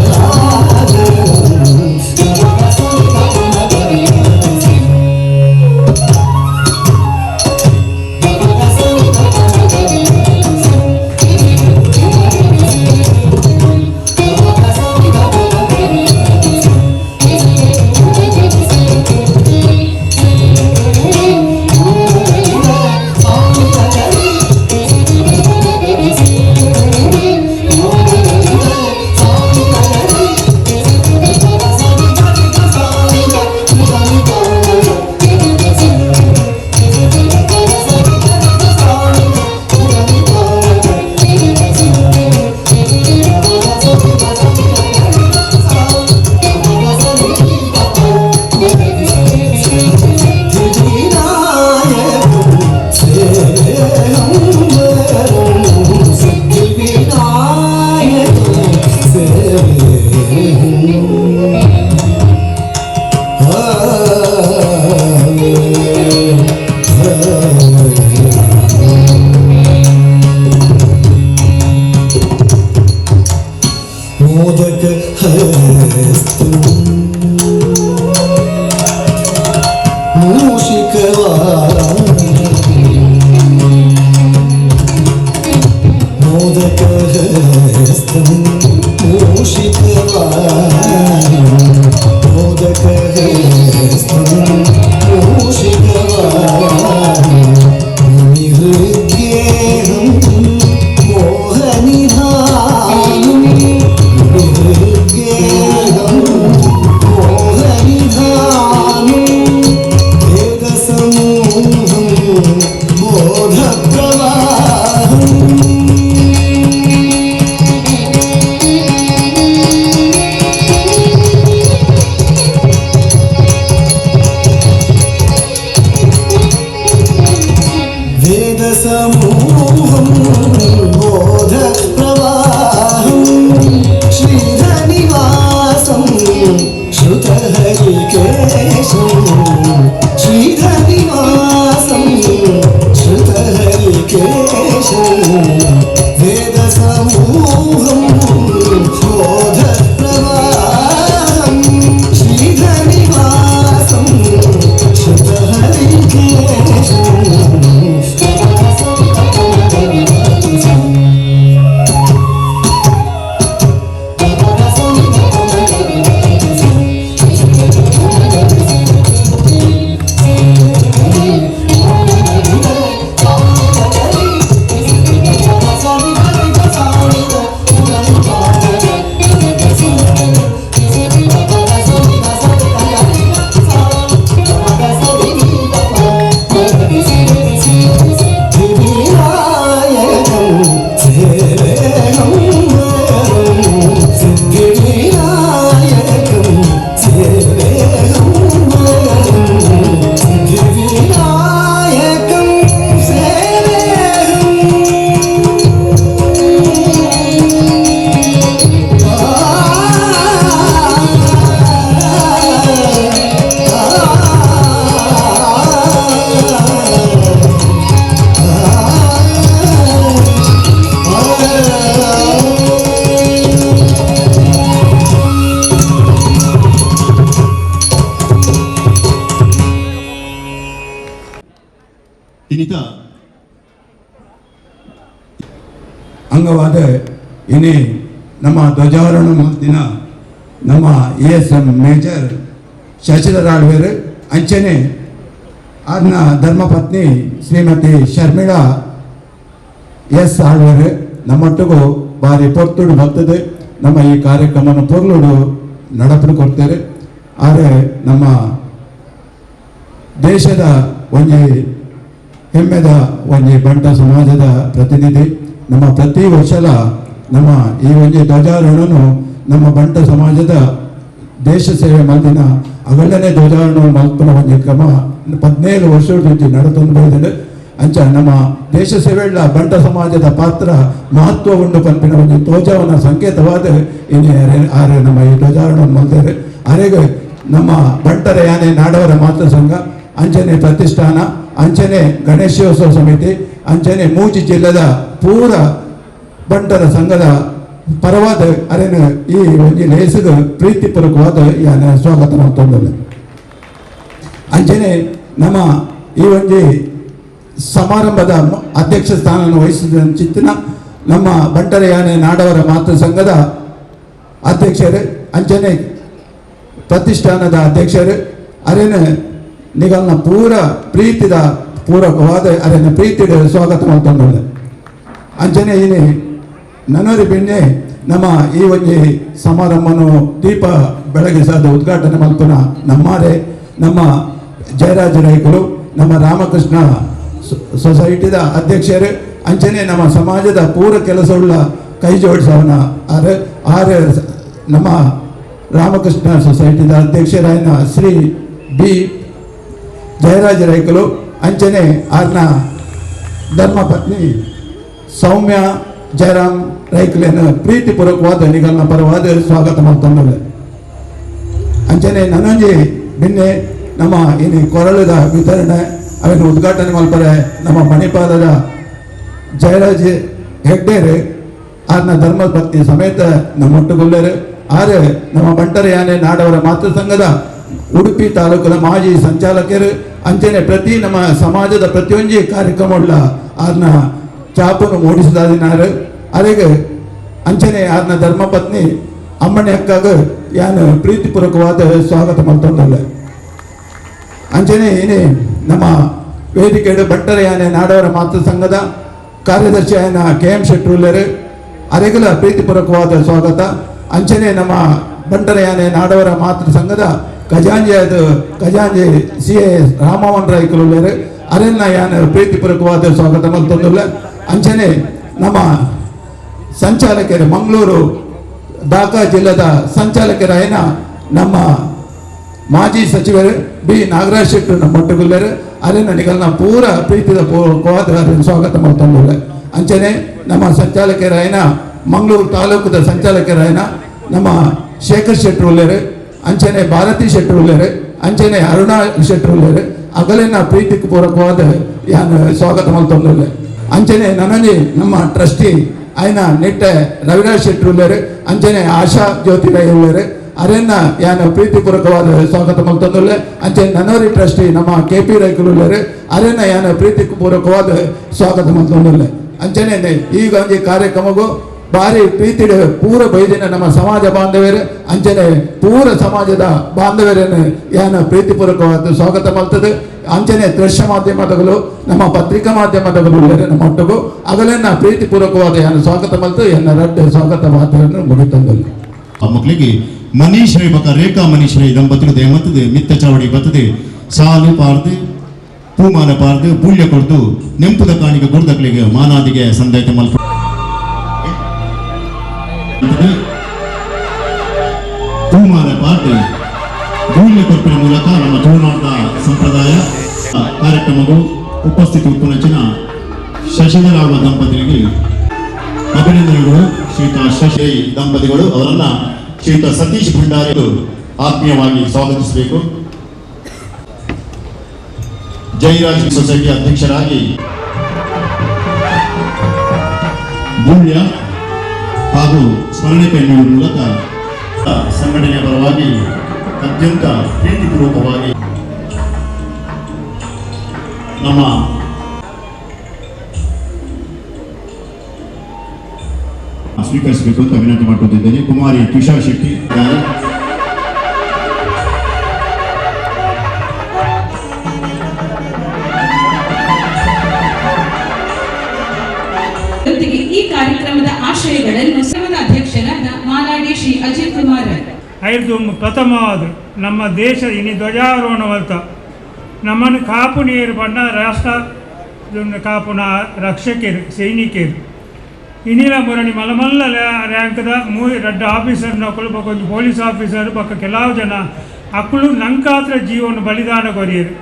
[SPEAKER 4] मोदक हस्तम मोदक हस्तम मूषिकवाहनं मोदक हस्तम मूषिकवाहनं मुनिहृद्गेहं मोहनिधानं मुनिहृद्गेहं मोहनिधानं वेदसमूहं बोधप्रवाहं വേദസമൂഹം ബോധപ്രവാഹം ശ്രീധനിവാസം ശ്രുതഹരികേശം ശ്രീധനിവാസം ശ്രുതഹരികേശം വേദസമൂഹം ബോധപ്രവാഹം ശ്രീധനിവാസം ശ്രുതഹരികേശം.
[SPEAKER 3] ಇನ್ನಿತ
[SPEAKER 5] ಅಂಗವಾದ ಇನಿ ನಮ್ಮ ಧ್ವಜಾರೋಹಣ ದಿನ ನಮ್ಮ A S M major Shashidhar ಆಳ್ವೇರು ಅಂಚನೆ ಆರ್ನ ಧರ್ಮಪತ್ನಿ ಶ್ರೀಮತಿ ಶರ್ಮಿಳಾ ಎಸ್ ಆಳ್ವೇರು ನಮ್ಮೊಟ್ಟಿಗೂ ಬಾರಿ ಪೊರ್ತುಡು ಬರ್ತದೆ ನಮ್ಮ ಈ ಕಾರ್ಯಕ್ರಮನ ಪೊರ್ಲುಡು ನಡಪಡು ಕೊಡ್ತಾರೆ. ಆದರೆ ನಮ್ಮ ದೇಶದ ಒಂಜಿ ಹೆಮ್ಮೆದ ಒಂಜಿ ಬಂಟ ಸಮಾಜದ ಪ್ರತಿನಿಧಿ ನಮ್ಮ ಪ್ರತಿ ವರ್ಷಲ ನಮ್ಮ ಈ ಒಂಜಿ ಧ್ವಜಾರೋಹಣನು ನಮ್ಮ ಬಂಟ ಸಮಾಜದ ದೇಶ ಸೇವೆ ಮಲ್ದಿನ ಅಗಲನೆ ಧ್ವಜಾರೋಹಣ ಮಲ್ಪುನ ಒಂಜಿ ಕ್ರಮ 17 ವರ್ಷದ ನಡತೊಂದು ಬೈದಂಡು. ಅಂಚ ನಮ್ಮ ದೇಶ ಸೇವೆಳ್ಳ ಬಂಟ ಸಮಾಜದ ಪಾತ್ರ ಮಹತ್ವ ಉಂಡು ಪನ್ಪಿನ ಒಂಜಿ ಧ್ವಜವನ ಸಂಕೇತವಾದ ಇನಿ ಆರೆ ನಮ್ಮ ಈ ಧ್ವಜಾರೋಹಣ ಮಲ್ದೇರು. ಅರೆಗೆ ನಮ್ಮ ಬಂಟರ ಯಾನೆ ನಾಡವರ ಮಾತೃ ಸಂಘ ಅಂಚನೆ ಪ್ರತಿಷ್ಠಾನ ಅಂಚನೆ ಗಣೇಶೋತ್ಸವ ಸಮಿತಿ ಅಂಚನೆ ಮೂಜಿ ಜಿಲ್ಲೆದ ಪೂರ ಬಂಟರ ಸಂಘದ ಪರವಾದ ಅರೆನ ಈ ಒಂಜಿ ಲೇಸುಗು ಪ್ರೀತಿಪೂರ್ವಕವಾದ ಯಾನೆ ಸ್ವಾಗತ ಮಾಡ್ತೊಂದಲ್ಲ. ಅಂಚನೆ ನಮ್ಮ ಈ ಒಂಜಿ ಸಮಾರಂಭದ ಅಧ್ಯಕ್ಷ ಸ್ಥಾನವನ್ನು ವಹಿಸಿದ ಚಿತ್ತಿನ ನಮ್ಮ ಬಂಟರ ಯಾನೆ ನಾಡವರ ಮಾತೃ ಸಂಘದ ಅಧ್ಯಕ್ಷರು ಅಂಚನೆ ಪ್ರತಿಷ್ಠಾನದ ಅಧ್ಯಕ್ಷರು ಅರೆನ ನಿಗಲ್ನ ಪೂರ ಪ್ರೀತಿದ ಪೂರಕವಾದ ಅರೆನ ಪ್ರೀತಿದ ಸ್ವಾಗತ ಮಾಡ್ತೊಂದಲ್ಲ. ಅಂಚನೆ ಇನಿ ನನರಿ ಬೆಣ್ಣೆ ನಮ್ಮ ಈ ಒಂಜಿ ಸಮಾರಂಭನು ದೀಪ ಬೆಳಗಿಸಾದ ಉದ್ಘಾಟನೆ ಮಲ್ಪುನ ನಮ್ಮಾರೆ ನಮ್ಮ ಜಯರಾಜ ರೈಕರು ನಮ್ಮ ರಾಮಕೃಷ್ಣ ಸೊಸೈಟಿದ ಅಧ್ಯಕ್ಷರು ಅಂಚನೆ ನಮ್ಮ ಸಮಾಜದ ಪೂರ ಕೆಲಸವುಳ್ಳ ಕೈ ಜೋಡಿಸವನ ಆರ್ ಆರ್ ನಮ್ಮ ರಾಮಕೃಷ್ಣ ಸೊಸೈಟಿದ ಅಧ್ಯಕ್ಷರಾಯನ ಶ್ರೀ ಬಿ ಜಯರಾಜ ರೈಕಲು ಅಂಚನೆ ಆರ್ನ ಧರ್ಮಪತ್ನಿ ಸೌಮ್ಯ ಜಯರಾಮ್ ರೈಕುಲೇನು ಪ್ರೀತಿಪೂರ್ವಕವಾದ ನಿಗಲ್ನ ಪರವಾದ ಸ್ವಾಗತ ಮಾಡ್ತೊಂದಲ್ಲ. ಅಂಚನೆ ನನೊಂಜಿ ನಿನ್ನೆ ನಮ್ಮ ಇನಿ ಕೊರಳದ ವಿತರಣೆ ಅವನ್ನು ಉದ್ಘಾಟನೆ ಮಲ್ಪರೆ ನಮ್ಮ ಮಣಿಪಾಲದ ಜಯರಾಜ್ ಹೆಗ್ಡೇರು ಆರ್ನ ಧರ್ಮಪತ್ನಿ ಸಮೇತ ನಮ್ಮೊಟ್ಟುಗೊಲ್ಲರು. ಆರೆ ನಮ್ಮ ಬಂಟರ ಯಾನೆ ನಾಡವರ ಮಾತೃ ಸಂಘದ ಉಡುಪಿ ತಾಲೂಕಿನ ಮಾಜಿ ಸಂಚಾಲಕರು ಅಂಚನೆ ಪ್ರತಿ ನಮ್ಮ ಸಮಾಜದ ಪ್ರತಿಯೊಂಜಿ ಕಾರ್ಯಕ್ರಮವುಳ್ಳ ಆರ್ನ ಚಾಪನ್ನು ಮೂಡಿಸಿದಾದಿನಾರು. ಅರೆಗೆ ಅಂಚನೆ ಆರ್ನ ಧರ್ಮಪತ್ನಿ ಅಮ್ಮಣಿ ಅಕ್ಕಾಗ ಯಾನು ಪ್ರೀತಿಪೂರ್ವಕವಾದ ಸ್ವಾಗತ ಮಾಡ್ತೊಂದಲ್ಲ. ಅಂಚನೆ ಏನೇ ನಮ್ಮ ವೇದಿಕೆಡು ಬಂಟರ ಯಾನೆ ನಾಡವರ ಮಾತೃ ಸಂಘದ ಕಾರ್ಯದರ್ಶಿ ಆಯನ ಕೆ ಎಂ ಶೆಟ್ರುಲ್ಲರು ಅರೆಗಲ ಪ್ರೀತಿಪೂರ್ವಕವಾದ ಸ್ವಾಗತ. ಅಂಚನೆ ನಮ್ಮ ಬಂಟರ ಯಾನೆ ನಾಡವರ ಮಾತೃ ಸಂಘದ ಖಜಾಂಜಿ ಅದು ಖಜಾಂಜಿ ಸಿ ಎ ರಾಮಮೋಹನ್ ರೈಕುಲುಳ್ಳರು ಅರೆನ್ನ ಯಾನ ಪ್ರೀತಿಪೂರ್ವಕವಾದ ಸ್ವಾಗತ ಮಲ್ತೊಂದುಲ್ಲ. ಅಂಚನೆ ನಮ್ಮ ಸಂಚಾಲಕರು ಮಂಗಳೂರು ದಾಖಾ ಜಿಲ್ಲೆದ ಸಂಚಾಲಕರಾಯನ ನಮ್ಮ ಮಾಜಿ ಸಚಿವರು ಬಿ ನಾಗರಾಜ್ ಶೆಟ್ಟರು ನಮ್ಮ ಒಟ್ಟುಗುಲ್ಲರು ಅರೆನ ನಿಗಲ್ನ ಪೂರ ಪ್ರೀತಿದ ಕೋದ ಸ್ವಾಗತ ಮಾಡ್ತಂದುಳ್ಳೆ. ಅಂಚನೆ ನಮ್ಮ ಸಂಚಾಲಕರಾಯನ ಮಂಗಳೂರು ತಾಲೂಕದ ಸಂಚಾಲಕರಾಯನ ನಮ್ಮ ಶೇಖರ್ ಶೆಟ್ಟರು ಉಳ್ಳೇರು, ಅಂಚನೆ ಭಾರತಿ ಶೆಟ್ಟರು ಉಳ್ಳೇರು, ಅಂಚನೆ ಅರುಣಾ ಶೆಟ್ಟರು ಉಳ್ಳೇರು. ಅಗಲಿನ ಪ್ರೀತಿಗೆ ಪೂರಕವಾದ ಯಾನ್ ಸ್ವಾಗತ ಮಾಡ್ತಂದುಳ್ಳೆ. ಅಂಚನೆ ನನಗೆ ನಮ್ಮ ಟ್ರಸ್ಟಿ ಆಯ್ನ ನಿಟ್ಟೆ ರವಿರಾಜ್ ಶೆಟ್ಟರು ಉಳ್ಳೇರು, ಅಂಚನೆ ಆಶಾ ಜ್ಯೋತಿ ರೈ ಉಳ್ಳೇರು. ಅರೆನ್ನ ಯಾನ ಪ್ರೀತಿಪೂರ್ವಕವಾದ ಸ್ವಾಗತ ಮಲ್ತಂದುಳ್ಳೆ. ಅಂಚೆ ನನೋರಿ ಟ್ರಸ್ಟಿ ನಮ್ಮ ಕೆ ಪಿ ರೈಕುಲುಳ್ಳೇರು, ಅರೆನ್ನ ಯಾನ ಪ್ರೀತಿಪೂರ್ವಕವಾದ ಸ್ವಾಗತ ಮಲ್ತಂದುಳ್ಳೆ. ಅಂಚನೆ ಈಗ ಒಂಜಿ ಕಾರ್ಯಕ್ರಮಗೂ ಭಾರಿ ಪ್ರೀತಿ ಪೂರ ಬೈದಿನ ನಮ್ಮ ಸಮಾಜ ಬಾಂಧವ್ಯರು, ಅಂಚನೆ ಪೂರ ಸಮಾಜದ ಬಾಂಧವ್ಯರನ್ನು ಯಾನ ಪ್ರೀತಿಪೂರ್ವಕವಾದ ಸ್ವಾಗತ ಮಲ್ತದೆ. ಅಂಚನೆ ದೃಶ್ಯ ಮಾಧ್ಯಮದಗಳು ನಮ್ಮ ಪತ್ರಿಕಾ ಮಾಧ್ಯಮದಗಳು ನಮ್ಮ ಒಟ್ಟಿಗೂ ಅಗಲನ್ನ ಪ್ರೀತಿಪೂರ್ವಕವಾದ ಯಾನ ಸ್ವಾಗತ ಮಲ್ತು ಎನ್ನ ರಡ್ಡ ಸ್ವಾಗತ ಮಾತನ್ನು ಮುಗಿತಂದಲ್ಲಿ.
[SPEAKER 3] ಆ ಮಕ್ಕಳಿಗೆ ಮನೀಶ್ ರೈ ಬಕ ರೇಖಾ ಮನೀಶ್ ರೈ ದಂಪತಿಗಳು ದೇಮತ್ತದೆ ಮಿತ್ತ ಚಾವಡಿ ಬತ್ತದೆ ಸಾಲು ಪಾರ್ದು ಪೂಮಾನ ಪಾರ್ದು ಪೂಲ್ಯ ಕೊಡ್ದು ನೆಂಪುದ ಕಾಣಿಕೆ ಕೊಡ್ದಕ್ಲಿಗೆ ಮಾನಾದಿಗೆ ಸಂದಾಯತ ಮಲ್ಪ ಪೂಮಾನ ಪಾರ್ದು ಬೂಲ್ಯ ಕೊರ್ಪಿನ ಮೂಲಕ ನಮ್ಮ ತುಳುನಾಡಿನ ಸಂಪ್ರದಾಯ ಕಾರ್ಯಕ್ರಮಗಳು ಉಪಸ್ಥಿತಿ ಉಪ್ಪುನಂಚಿನ ಶಶಿಧರ ಆಳ್ವ ದಂಪತಿಗಳಿಗೆ ಅಭಿನಂದನೆಗಳು. ಶ್ರೀಯುತ ಶಶಿ ದಂಪತಿಗಳು ಅವರನ್ನ ಶ್ರೀಯುತ ಸತೀಶ್ ಭಂಡಾರಿ ಆತ್ಮೀಯವಾಗಿ ಸ್ವಾಗತಿಸಬೇಕು. ಜೈರಾಜ್ ಸೊಸೈಟಿ ಅಧ್ಯಕ್ಷರಾಗಿ ಬೂಳ್ಯ ಹಾಗೂ ಸ್ಮರಣಿಕೆ ನೀಡುವ ಮೂಲಕ ಸಂಘಟನೆಯ ಪರವಾಗಿ ಅತ್ಯಂತ ಪ್ರೀತಿಪೂರ್ವಕವಾಗಿ ನಮ್ಮ ಸ್ವೀಕರಿಸಬೇಕು ಅಂತ ವಿನಂತಿ ಮಾಡಿಕೊಂಡಿದ್ದೇನೆ. ಕುಮಾರಿ ತುಷಾ ಶೆಟ್ಟಿ ಇದ್ದಾರೆ.
[SPEAKER 6] ಜೊತೆಗೆ ಈ ಕಾರ್ಯಕ್ರಮದ ಆಶಯಗಳನ್ನು ಸಂಘದ ಅಧ್ಯಕ್ಷರಾದ ಮಾಲಾಡಿ ಶ್ರೀ ಅಜಿತ್ ಕುಮಾರ್
[SPEAKER 2] ಐದು ಪ್ರಥಮವಾದ ನಮ್ಮ ದೇಶ ಇನಿ ಧ್ವಜಾರೋಹಣವಂತ ನಮ್ಮನ್ನು ಕಾಪು ನೀರು ಬಣ್ಣ ರಾಷ್ಟ್ರ ಕಾಪುನ ರಕ್ಷಕರು ಸೈನಿಕರು ಇನಿಲ ಮುರಣಿ ಮಲಮಲ್ಲ ರ್ಯಾಂಕ್ದ ರಡ್ಡ ಆಫೀಸರ್ ನಕಲು ಬೊಕ್ಕ ಒಂಜಿ ಪೊಲೀಸ್ ಆಫೀಸರ್ ಬೊಕ್ಕ ಕೆಲವು ಜನ ಅಕ್ಕಳು ನಂಕಾತ್ರ ಜೀವನ ಬಲಿದಾನ ಕೊರಿಯರು.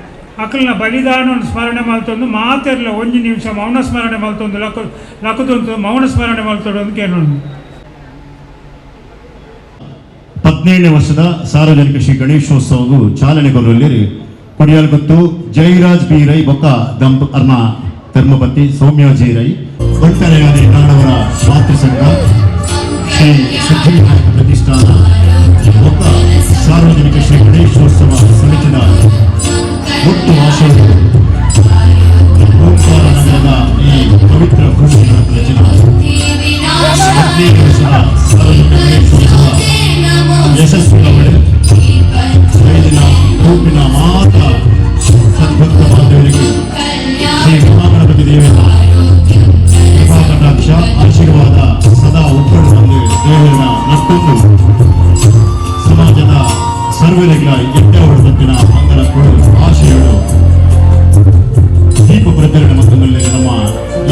[SPEAKER 2] ಅಕ್ಕಲ್ನ ಬಲಿದಾನವನ್ನು ಸ್ಮರಣೆ ಮಲ್ತೊಂದು ಮಾತೆರ್ಲ ಒಂಜಿ ನಿಮಿಷ ಮೌನ ಸ್ಮರಣೆ ಮಲ್ತೊಂದು ಲಕ್ಕ ಲಕ್ಕದೊಂದು ಮೌನ ಸ್ಮರಣೆ ಮಲ್ತೊಂದು ಕೇಳೋಣ.
[SPEAKER 3] 17ನೇ ವರ್ಷದ ಸಾರ್ವಜನಿಕ ಶ್ರೀ ಗಣೇಶೋತ್ಸವವು ಚಾಲನೆ ಕೊರಲಿ ಕೊಡಿಯಾಲ್ಗುತ್ತು ಜೈರಾಜ್ ಬಿ ರೈ ಬೊಕ್ಕ ದಂಪ ಅರ್ನ ಧರ್ಮಪತಿ ಸೌಮ್ಯ ಜಿ ರೈ ಬಂಟರೆಯಾದಿ ನಾಡವರ ಮಾತೃ ಸಂಘ ಶ್ರೀ ಸಿದ್ಧಿವಿನಾಯಕ ಪ್ರತಿಷ್ಠಾನ ಬೊಕ್ಕ ಸಾರ್ವಜನಿಕ ಶ್ರೀ ಗಣೇಶೋತ್ಸವ ಸಮಿತಿಯ ಒಟ್ಟು ಆಶಯಗಳು ಓಂಕಾರ ನಗರದ ಈ ಪವಿತ್ರ ಭೂಮಿಯ ರಚನೆ 17 ವರ್ಷದ ಸಾರ್ವಜನಿಕ ಗಣೇಶೋತ್ಸವ ಯಶಸ್ವಿಗಳು ಐದಿನ ರೂಪಿನ ಮಾತ್ರ ಸದ್ಭಕ್ತ ಬಾಂಧವರಿಗೆ ಶ್ರೀ ಮಹಾಗಣಪತಿ ದೇವರ ಕೃಪಾ ಕಟಾಕ್ಷ ಆಶೀರ್ವಾದ ಸದಾ ಉಪ್ಪಡು ಬಂದು ದೇವರನ್ನ ನಷ್ಟೊಂದು ಸಮಾಜದ ಸರ್ವರಿಗಳ ಎಡ್ಡೆ ಮಂಗಲ ಕೊಡು ಆಶಯಗಳು ದೀಪ ಪ್ರಜ್ವಲನೆ ಮತ್ತು ನಮ್ಮ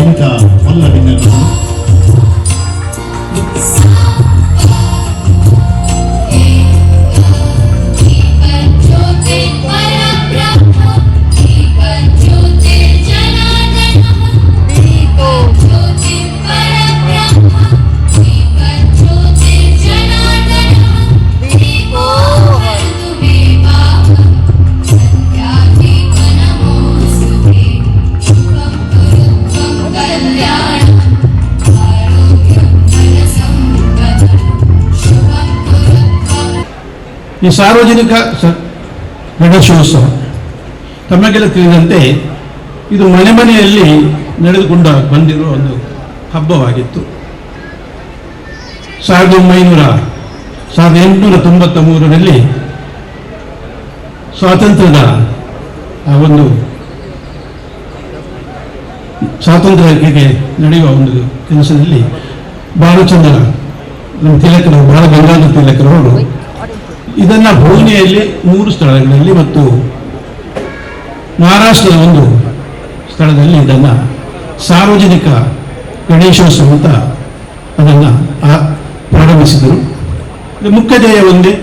[SPEAKER 3] ಇಂಥ ಮಲ್ಲ ಬಿನ್ನೆಲ್ಲ
[SPEAKER 7] ಈ ಸಾರ್ವಜನಿಕ ಗಣೇಶೋತ್ಸವ ತಮಗೆಲ್ಲ ತಿಳಿದಂತೆ ಇದು ಮನೆ ಮನೆಯಲ್ಲಿ ನಡೆದುಕೊಂಡು ಬಂದಿರುವ ಒಂದು ಹಬ್ಬವಾಗಿತ್ತು. 1893ರಲ್ಲಿ ಸ್ವಾತಂತ್ರ್ಯದ ಆ ಒಂದು ಸ್ವಾತಂತ್ರ್ಯಕ್ಕೆ ನಡೆಯುವ ಒಂದು ಕೆಲಸದಲ್ಲಿ ಬಾಲಚಂದ್ರ ನಮ್ಮ ತಿಲಕರವರು, ಬಾಲ ಗಂಗಾಧರ ತಿಲಕರವರು ಇದನ್ನು ಪೂಣೆಯಲ್ಲಿ 3 ಸ್ಥಳಗಳಲ್ಲಿ ಮತ್ತು ಮಹಾರಾಷ್ಟ್ರದ ಒಂದು ಸ್ಥಳದಲ್ಲಿ ಇದನ್ನು ಸಾರ್ವಜನಿಕ Ganeshotsav ಅಂತ ಅದನ್ನು ಪ್ರಾರಂಭಿಸಿದರು. ಮುಖ್ಯ ಧ್ಯೇಯ ಒಂದೇ,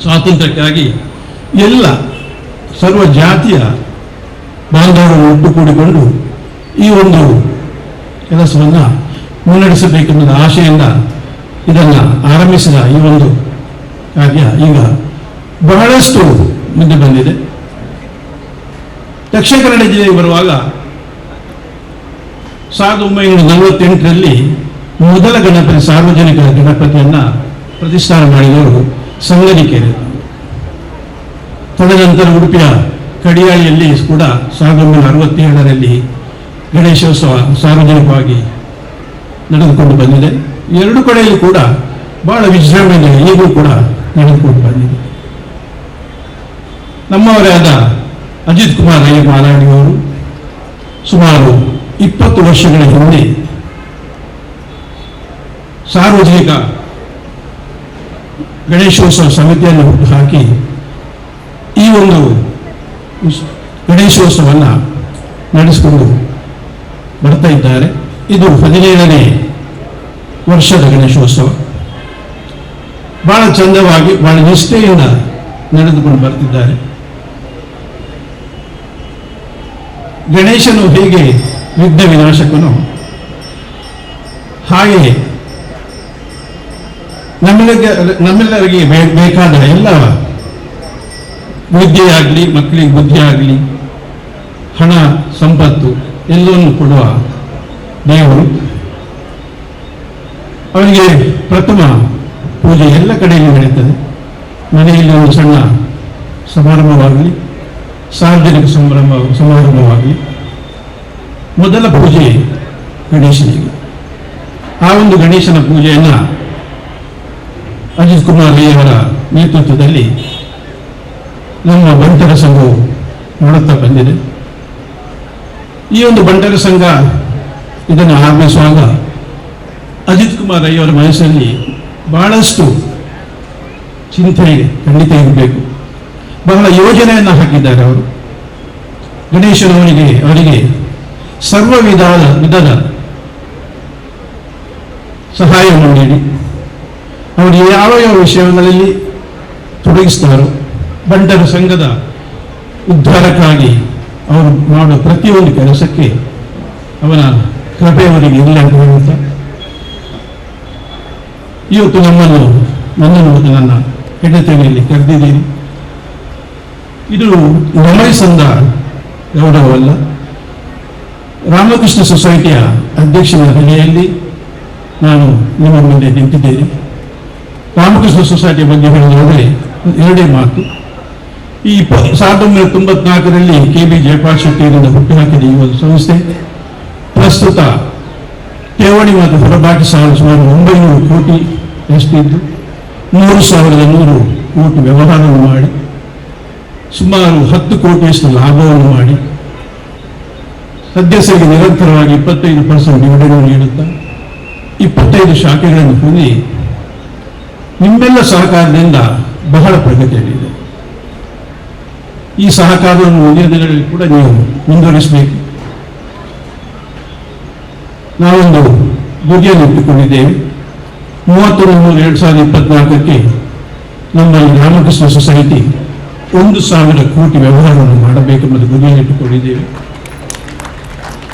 [SPEAKER 7] ಸ್ವಾತಂತ್ರ್ಯಕ್ಕಾಗಿ ಎಲ್ಲ ಸರ್ವ ಜಾತಿಯ ಬಾಂಧವರನ್ನು ಒಟ್ಟುಗೂಡಿಕೊಂಡು ಈ ಒಂದು ಕೆಲಸವನ್ನು ಮುನ್ನಡೆಸಬೇಕೆನ್ನುವ ಆಶೆಯಿಂದ ಇದನ್ನು ಆರಂಭಿಸಿದ ಈ ಒಂದು ಕಾರ್ಯ ಈಗ ಬಹಳಷ್ಟು ಮುಂದೆ ಬಂದಿದೆ. ದಕ್ಷಿಣ ಕನ್ನಡ ಜಿಲ್ಲೆಗೆ ಬರುವಾಗ 1948ರಲ್ಲಿ ಮೊದಲ ಗಣಪತಿ, ಸಾರ್ವಜನಿಕ ಗಣಪತಿಯನ್ನು ಪ್ರತಿಷ್ಠಾನ ಮಾಡಿದವರು ಸಂಗನಿಕೆರೆ. ತದನಂತರ ಉಡುಪಿಯ ಕಡಿಯಾಳಿಯಲ್ಲಿ ಕೂಡ 1967ರಲ್ಲಿ ಗಣೇಶೋತ್ಸವ ಸಾರ್ವಜನಿಕವಾಗಿ ನಡೆದುಕೊಂಡು ಬಂದಿದೆ. ಎರಡು ಕಡೆಯಲ್ಲೂ ಕೂಡ ಬಹಳ ವಿಜೃಂಭಣೆ ಈಗಲೂ ಕೂಡ ನಡೆದುಕೊಂಡು ಬಂದಿದೆ. ನಮ್ಮವರೇ ಆದ ಅಜಿತ್ ಕುಮಾರ್ ರೈ ಮಾಲಾಡಿಯವರು ಸುಮಾರು 20 ವರ್ಷಗಳ ಹಿಂದೆ ಸಾರ್ವಜನಿಕ ಗಣೇಶೋತ್ಸವ ಸಮಿತಿಯನ್ನು ಹುಟ್ಟುಹಾಕಿ ಈ ಒಂದು ಗಣೇಶೋತ್ಸವವನ್ನು ನಡೆಸಿಕೊಂಡು ಬರ್ತಾ ಇದ್ದಾರೆ. ಇದು 17ನೇ ವರ್ಷದ ಗಣೇಶೋತ್ಸವ. ಬಹಳ ಚಂದವಾಗಿ, ಬಹಳ ನಿಷ್ಠೆಯಿಂದ ನಡೆದುಕೊಂಡು ಬರ್ತಿದ್ದಾರೆ. ಗಣೇಶನು ಹೇಗೆ ವಿಘ್ನ ವಿನಾಶಕನು, ಹಾಗೆಯೇ ನಮ್ಮೆಲ್ಲರಿಗೆ ಬೇಕಾದ ಎಲ್ಲ ವಿದ್ಯೆಯಾಗಲಿ, ಮಕ್ಕಳಿಗೆ ಬುದ್ಧಿಯಾಗಲಿ, ಹಣ ಸಂಪತ್ತು ಎಲ್ಲವನ್ನು ಕೊಡುವ ದೇವರು. ಅವನಿಗೆ ಪ್ರಥಮ ಪೂಜೆ ಎಲ್ಲ ಕಡೆಯಲ್ಲಿ ನಡೀತದೆ. ಮನೆಯಲ್ಲಿ ಒಂದು ಸಣ್ಣ ಸಮಾರಂಭವಾಗಲಿ, ಸಾರ್ವಜನಿಕ ಸಮಾರಂಭವಾಗಲಿ, ಮೊದಲ ಪೂಜೆ ಗಣೇಶನಿಗೆ. ಆ ಒಂದು ಗಣೇಶನ ಪೂಜೆಯನ್ನು ಅಜಿತ್ ಕುಮಾರ್ ರೈಯವರ ನೇತೃತ್ವದಲ್ಲಿ ನಮ್ಮ ಬಂಟರ ಸಂಘವು ಮಾಡುತ್ತಾ ಬಂದಿದೆ. ಈ ಒಂದು ಬಂಟರ ಸಂಘ ಇದನ್ನು ಆರಂಭಿಸುವಾಗ ಅಜಿತ್ ಕುಮಾರ್ ರೈಯವರ ಮನಸ್ಸಲ್ಲಿ ಬಹಳಷ್ಟು ಚಿಂತನೆ ಖಂಡಿತ ಇರಬೇಕು. ಬಹಳ ಯೋಜನೆಯನ್ನು ಹಾಕಿದ್ದಾರೆ ಅವರು. ಗಣೇಶನವರಿಗೆ ಅವರಿಗೆ ಸರ್ವ ವಿಧದ ಸಹಾಯವನ್ನು ನೀಡಿ ಅವರು ಯಾವ ಯಾವ ವಿಷಯಗಳಲ್ಲಿ ತೊಡಗಿಸ್ತಾರೋ, ಬಂಟರ ಸಂಘದ ಉದ್ಧಾರಕ್ಕಾಗಿ ಅವರು ಮಾಡುವ ಪ್ರತಿಯೊಂದು ಕೆಲಸಕ್ಕೆ ಅವನ ಕೃಪೆ ಅವರಿಗೆ ಇಲ್ಲ ಅಂತ ಹೇಳುತ್ತಾ, ಇವತ್ತು ನನ್ನನ್ನು ಮತ್ತು ನನ್ನ ಹೆಂಡತಿಯಲ್ಲಿ ಕರೆದಿದ್ದೀರಿ. ಇದು ನಮಗೆ ಸಂದ ಗೌರವವಲ್ಲ. ರಾಮಕೃಷ್ಣ ಸೊಸೈಟಿಯ ಅಧ್ಯಕ್ಷನ ನೆಲೆಯಲ್ಲಿ ನಾನು ನಿಮ್ಮ ಮುಂದೆ ನಿಂತಿದ್ದೇನೆ. ರಾಮಕೃಷ್ಣ ಸೊಸೈಟಿಯ ಬಗ್ಗೆ ಹೇಳೋದಾದರೆ ಎರಡೇ ಮಾತು. ಈ 1994ರಲ್ಲಿ ಕೆ.ಬಿ. ಜಯಪಾಲ್ ಶೆಟ್ಟಿಯವರಿಂದ ಹುಟ್ಟುಹಾಕಿದ ಈ ಒಂದು ಸಂಸ್ಥೆ ಪ್ರಸ್ತುತ ಠೇವಣಿ ಮತ್ತು ಹೊರಬಾಕಿ ಸಾಲ ಸುಮಾರು 900 ಕೋಟಿ ಎಷ್ಟಿದ್ದು 3,100 ಕೋಟಿ ವ್ಯವಹಾರವನ್ನು ಮಾಡಿ ಸುಮಾರು 10 ಕೋಟಿಯಷ್ಟು ಲಾಭವನ್ನು ಮಾಡಿ ಸದಸ್ಯರಿಗೆ ನಿರಂತರವಾಗಿ 25% ಡಿವಿಡೆಂಡ್ ನೀಡುತ್ತಾ 25 ಶಾಖೆಗಳನ್ನು ಹೊಂದಿ ನಿಮ್ಮೆಲ್ಲ ಸಹಕಾರದಿಂದ ಬಹಳ ಪ್ರಗತಿಯಲ್ಲಿದೆ. ಈ ಸಹಕಾರವನ್ನು ಮುಂದಿನ ದಿನಗಳಲ್ಲಿ ಕೂಡ ನೀವು ಮುಂದುವರಿಸಬೇಕು. ನಾವೊಂದು ಗುರಿಯನ್ನು ಇಟ್ಟುಕೊಂಡಿದ್ದೇವೆ. 31/3/2024ಕ್ಕೆ ನಮ್ಮಲ್ಲಿ ರಾಮಕೃಷ್ಣ ಸೊಸೈಟಿ 1,000 ಕೋಟಿ ವ್ಯವಹಾರವನ್ನು ಮಾಡಬೇಕೆಂಬ ಗುರಿಯನ್ನು ಇಟ್ಟುಕೊಂಡಿದ್ದೇವೆ.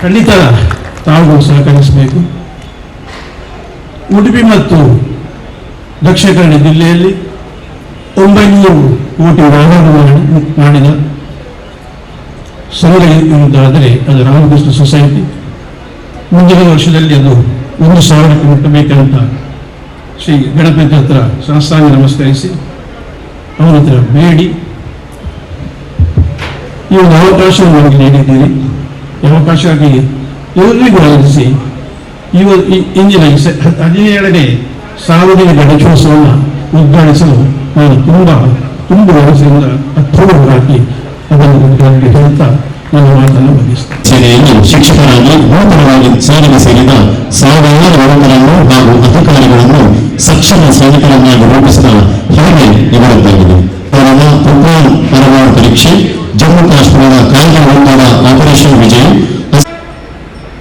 [SPEAKER 7] ಖಂಡಿತ ತಾವು ಸಹಕರಿಸಬೇಕು. ಉಡುಪಿ ಮತ್ತು ದಕ್ಷಿಣ ಕನ್ನಡ ಜಿಲ್ಲೆಯಲ್ಲಿ 900 ಕೋಟಿ ವ್ಯವಹಾರ ಮಾಡಿದ ಸಂಘ ಎಂದಾದರೆ ಅದು ರಾಮಕೃಷ್ಣ ಸೊಸೈಟಿ. ಮುಂದಿನ ವರ್ಷದಲ್ಲಿ ಅದು 1,000ಕ್ಕೆ ಮುಟ್ಟಬೇಕಂತ ಶ್ರೀ ಗಣಪತಿ ಹತ್ರ ಸಾಷ್ಟಾಂಗ ನಮಸ್ಕರಿಸಿ ಅವನ ಹತ್ರ ಬೇಡಿ ಈ ಒಂದು ಅವಕಾಶವನ್ನು ನಮಗೆ ನೀಡಿದ್ದೀರಿ. ಈ ಅವಕಾಶವಾಗಿ ಎಲ್ಲರಿಗೂ ಒದಗಿಸಿ ಇಂದಿನ 17ನೇ ಸಾರ್ವಜನಿಕ ಗಣೇಶೋತ್ಸವವನ್ನು ಉದ್ಘಾಟಿಸಲು ನಾನು ತುಂಬ ಮನಸ್ಸಿನಿಂದ ಅರ್ಥವಾಗಿ ಅದನ್ನು ಉದ್ಘಾಟನೆ ಹೇಳ್ತಾ ನನ್ನ ಮಾತನ್ನು ಮುಗಿಸ್ತೇನೆ.
[SPEAKER 3] ಸೇನೆಯಲ್ಲಿ ಶಿಕ್ಷಕರಾಗಿ ನೂತನವಾಗಿ ಸೇನೆಗೆ ಸೇರಿದ ಸಾವಿರಾರು ಯುವಕರನ್ನು ಹಾಗೂ ಅಧಿಕಾರಿಗಳನ್ನು ಸಕ್ಷಮ ಸೈನಿಕರನ್ನಾಗಿ ರೂಪಿಸಿದ ಹಿರಿಮೆ ಇವರದ್ದಾಗಿದೆ. ಪೊಕ್ರಾನ್ ಪರಮಾಣು ಪರೀಕ್ಷೆ, ಜಮ್ಮು ಕಾಶ್ಮೀರದ ಕಾರ್ಗಿಲ್ ಯುದ್ಧದ ಆಪರೇಷನ್ ವಿಜಯ್.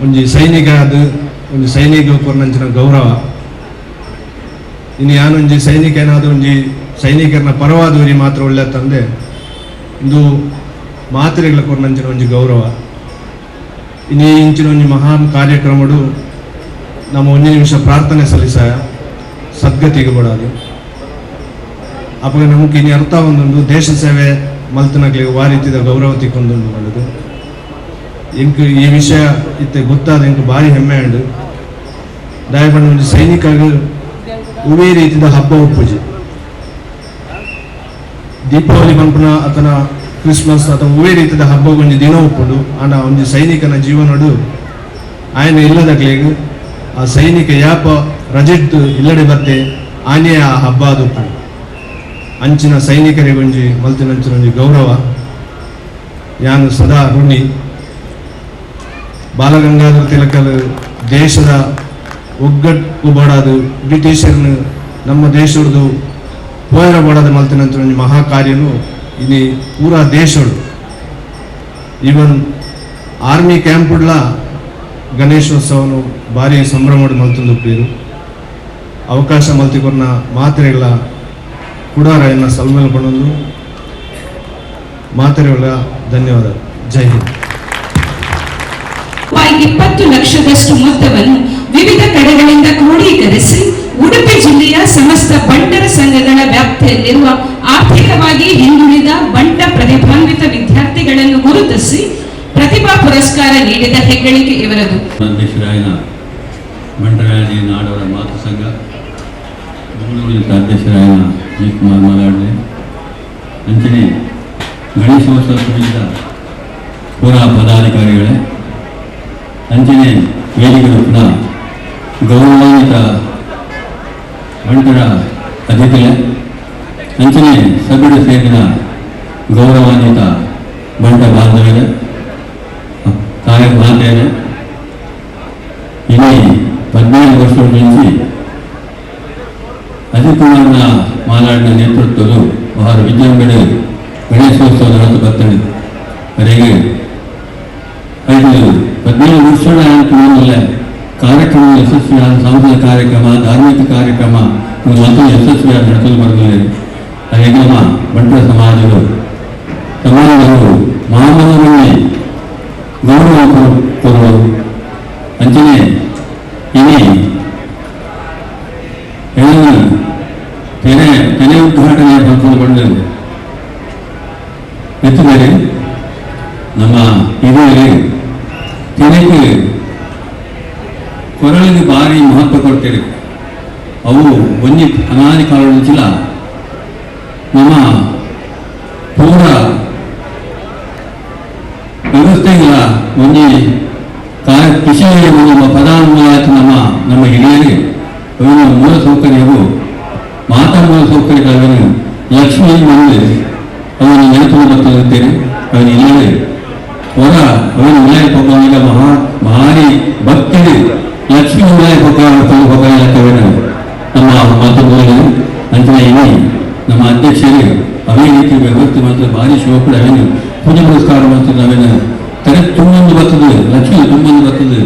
[SPEAKER 8] ಒಂಜಿ ಸೈನಿಕ ಅದು ಒಂಜಿ ಸೈನಿಕ ಕೊರ್ನಂಚಿನ ಗೌರವ. ಇನ್ನು ಯಾನೊಂಜಿ ಸೈನಿಕ ಏನಾದ ಒಂಜಿ ಸೈನಿಕರನ್ನ ಪರವಾದವರಿ ಮಾತ್ರ ಒಳ್ಳೆ ತಂದೆ ಇಂದು ಮಾತ್ರೆಗಳ ಕೊರ್ನಂಚಿನ ಒಂಜಿ ಗೌರವ. ಇನ್ನು ಇಂಚಿನ ಒಂಜಿ ಮಹಾನ್ ಕಾರ್ಯಕ್ರಮಡು ನಮ್ಮ ಒಂಜಿ ನಿಮಿಷ ಪ್ರಾರ್ಥನೆ ಸಲ್ಲಿಸಾಯ ಸದ್ಗತಿಗೆ ಬಡಾದು. ಅವಾಗ ನಮಗೆ ಇನ್ನು ಅರ್ಥ ಒಂದೊಂದು ದೇಶ ಸೇವೆ ಮಲ್ತನಗ್ಲಿಗೆ ವಾರೀತಿದ ಗೌರವ ತಿಕ್ಕೊಂದುಂಡು ಮಾಡೋದು. ಎಂಕ್ ಈ ವಿಷಯ ಇತ್ತೆ ಗೊತ್ತಾದ ಎಂಕ್ ಭಾರಿ ಹೆಮ್ಮೆ ಉಂಡು. ದಯಪಂಡ ಒಂಜಿ ಸೈನಿಕಗ್ ಉವೇ ರೀತಿದ ಹಬ್ಬ ಉಪ್ಪುಜಿ. ದೀಪಾವಳಿ ಪನ್ಪುನ ಅತನ ಕ್ರಿಸ್ಮಸ್ ಅಥವಾ ಉವೇ ರೀತಿದ ಹಬ್ಬ ಒಂಜಿ ದಿನ ಉಪ್ಪುಂಡು. ಆಂಡ ಒಂಜಿ ಸೈನಿಕನ ಜೀವನಡು ಆಯನ ಇಲ್ಲದಗ್ಲಿಗ್ ಆ ಸೈನಿಕ ಯಾಪ ರಜೆಟ್ಟು ಇಲ್ಲಡೆ ಬತ್ತೆ ಆನೆ ಆ ಹಬ್ಬ ಅದು ಉಪ್ಪುಂಡು. ಅಂಚಿನ ಸೈನಿಕರಿಗೊಂಜಿ ಮಲ್ತಿನಂಚಿನ ಒಂಜಿ ಗೌರವ ಯಾನು ಸದಾ ಋಣಿ. ಬಾಲಗಂಗಾಧರ ತಿಲಕರು ದೇಶದ ಒಗ್ಗಟ್ಟು ಬೋಡಾದು ಬ್ರಿಟಿಷರ್ನು ನಮ್ಮ ದೇಶದ್ದು ಪೋಯರ ಬೋಡಾದ ಮಲ್ತಿನಂಚಿನ ಒಂಜಿ ಮಹಾಕಾರ್ಯನು ಇನಿ ಪೂರಾ ದೇಶಡು. ಈವನ್ ಆರ್ಮಿ ಕ್ಯಾಂಪುಡ್ಲ ಗಣೇಶೋತ್ಸವನು ಭಾರಿ ಸಂಭ್ರಮಡು ಮಲ್ತೊಂದುಪ್ಪೀರು. ಅವಕಾಶ ಮಲ್ತಿಕೊರ್ನ ಮಾತ್ರೆಗಳ ಕುಡಾರ ಎನ್ನ ಸಲ್ಮೇಲೆ ಪಣೊಂದು ಮಾತ್ರೆಗಳ ಧನ್ಯವಾದ. ಜೈ ಹಿಂದ್.
[SPEAKER 6] 20 ಲಕ್ಷದಷ್ಟು ಮೊತ್ತವನ್ನು ವಿವಿಧ ಕಡೆಗಳಿಂದ ಕ್ರೋಢೀಕರಿಸಿ ಉಡುಪಿ ಜಿಲ್ಲೆಯ ಸಮಸ್ತ ಬಂಟರ ಸಂಘಗಳ ವ್ಯಾಪ್ತಿಯಲ್ಲಿರುವ ಆರ್ಥಿಕವಾಗಿ ಹಿಂದುಳಿದ ಬಂಟ ಪ್ರತಿಭಾನ್ವಿತ ವಿದ್ಯಾರ್ಥಿಗಳನ್ನು ಗುರುತಿಸಿ ಪ್ರತಿಭಾ ಪುರಸ್ಕಾರ ನೀಡಿದ ಹೆಗ್ಗಳಿಕೆ ಇವರದು.
[SPEAKER 9] ಅಧ್ಯಕ್ಷರಾಯನ ಬಂಟರಾಯನ ನಾಡವರ ಮಾತೃ ಸಂಘ ಮಂಗಳೂರಿನ ಅಧ್ಯಕ್ಷರಾಯನ ಜಿ ಕುಮಾರ್ ಮಾಲಾಡ್ಲೆ ಅಂಚನೆ ಗಣೇಶೋತ್ಸವ ಸಮಿತಿಯ ಪೂರಾ ಪದಾಧಿಕಾರಿಗಳೇ, ಅಂಚನೆ ವೇದಿಕೆಗಳು ಕೂಡ ಗೌರವಾನ್ವಿತ ಬಂಟರ ಅತಿಥಿಗಳೇ, ಅಂಚನೆ ಸಭೆಯ ಸೇರಿದ ಗೌರವಾನ್ವಿತ ಬಂಟ ಬಾಂಧವರೇ, ತಾಯಿ ಮಾತೆಯರೇ, ಇಲ್ಲಿ 17 ವರ್ಷ నుంచి ಅಜಿತ್ ಕುಮಾರ್ನ ಮಾಲಾಡಿನ ನೇತೃತ್ವದ ಅವರ ವಿಜೃಂಭಣೆ ಗಣೇಶೋತ್ಸವ ನಡೆದು ಬರ್ತಾನೆ. ಅರೆಗೆ 17 ವರ್ಷಗಳ ಕಾರ್ಯಕ್ರಮ ಯಶಸ್ವಿಯಾದ ಸಾಂಸ್ಕೃತಿಕ ಕಾರ್ಯಕ್ರಮ, ಧಾರ್ಮಿಕ ಕಾರ್ಯಕ್ರಮ ಮತ್ತು ಯಶಸ್ವಿಯಾದ ನಡೆಸಲು ಬರಲಿದೆ. ಅದೇ ನಮ್ಮ ಬಂಟರ ಸಮಾಜಗಳು ಸಮಾಜಗಳು ಮಾನವರಲ್ಲಿ ಗೌರವ ಕೊಡುವುದು. ಅಂಚನೆ ಇನಿ ತೆರೆ ತೆರೆ ಉದ್ಘಾಟನೆ ಬಂದು ಎತ್ತಿದರೆ ನಮ್ಮ ಹಿರಿಯರು ತೆರೆಗೆ ಕೊರಳಿಗೆ ಭಾರಿ ಮಹತ್ವ ಕೊಡ್ತೀರಿ. ಅವು ಒಂಜಿ ಅನಾದಿ ಕಾಲದಿಂಚಿಲ ನಮ್ಮ ಪೂರ ವ್ಯವಸ್ಥೆಗಳ ಒಂಜಿ ಕೃಷಿ ನಮ್ಮ ಪ್ರಧಾನ ನಮ್ಮ ನಮ್ಮ ಹಿರಿಯರಿಗೆ ಅವನ ಮೂಲ ಸೌಕರ್ಯವು ಮಾತಾ ಮೂಲ ಸೌಕರ್ಯಗಳನ್ನು ಲಕ್ಷ್ಮೀ ಬಂದು ಅವನು ನೆನಪು ಬರ್ತದೆ. ಅವನು ಇಲ್ಲವೇ ಹೊರ ಅವನ ಉಲ್ಲೇಖ ಪೊಕ್ಕ ಮಹಾ ಭಾರಿ ಭಕ್ತಿ ಲಕ್ಷ್ಮೀ ಉಲ್ಲೇಖ ಪೊಕ್ಕ ನಮ್ಮ ಮಾತು ಅಂಚನೆ ನಮ್ಮ ಅಧ್ಯಕ್ಷರು ಅವೇ ರೀತಿ ವ್ಯವಸ್ಥೆ ಮಾತ್ರ ಭಾರಿ ಶೋಕುಡು. ಅವೇನು ಪೂಜೆ ಪುರಸ್ಕಾರ ಮಾಡ್ತದೆ, ಅವೇನು ತೆರೆ ತುಂಬೊಂದು ಬರ್ತದೆ, ಲಕ್ಷ್ಮಿ ತುಂಬೊಂದು ಬರ್ತದೆ.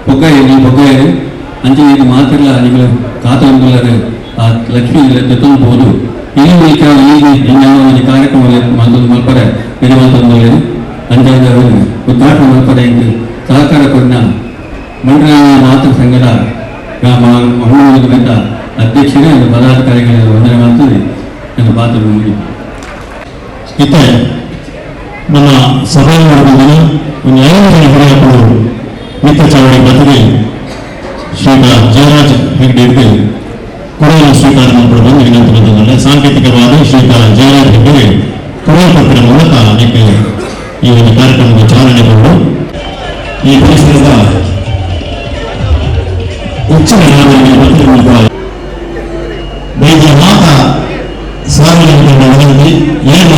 [SPEAKER 9] ಪೊಗ್ಗಾಯರಿ ಪೊಗ್ಗಾಯರಿ ಅಂಚನೆ ಇದು ಮಾತ್ರ ನೀವು ಕಾತೊಂದುಲ್ಲರೆ ಆ ಲಕ್ಷ್ಮೀ ತೆತ್ತೊಂದು ಈ ಮೂಲಕ ಈ ಕಾರ್ಯಕ್ರಮ ಮಾತೊಂದು ಮಲ್ಪರೆ ಇದು ಮಾತೊಂದು ಅಂಚನೆ ಉದ್ಘಾಟನೆ ಮಲ್ಪರೆ ಸಹಕಾರ ಕೊಡಿನ ಮಂಡಲ ಮಾತೃ ಸಂಘದ ಮಂಗಳೂರಿನ ಅಧ್ಯಕ್ಷರೇ ಪದಾಧಿಕಾರಿಗಳ ವಂದನೆ ಮಾಡ್ತೀವಿ. ನನ್ನ ಪಾತ್ರ ಮುಗಿತು.
[SPEAKER 3] ಇತ್ತೆ ನಮ್ಮ ಸಭೆಯ ಒಂದು 5 ಜನ ಹಿರಿಯರು ಮಿತ್ರ ಚಾವಡಿ ಬದಲಿ ಶ್ರೀಯುತ ಜಯರಾಜ್ ಹೆಗ್ಡೆ ಕೊಡಲು ಸ್ವೀಕಾರ ಮಾಡಿಕೊಂಡು ವಿನಂತಿ ಬಂದಿದ್ದಾರೆ. ಸಾಂಕೇತಿಕವಾದ ಶ್ರೀಯುತ ಜಯರಾಜ್ ಹೆಗ್ಡೆ ಕೊಡಲು ಪತ್ರ ಮೂಲಕ ಅನೇಕ ಈ ಒಂದು ಕಾರ್ಯಕ್ರಮಕ್ಕೆ ಚಾಲನೆ ಕೊಟ್ಟು ಈ ಪರಿಸರದ ಉಚ್ಚ ವೈದ್ಯ ಮಾತಾ ಸಾರ್ವಜನಿಕ ವಿನಂತಿ ಏನ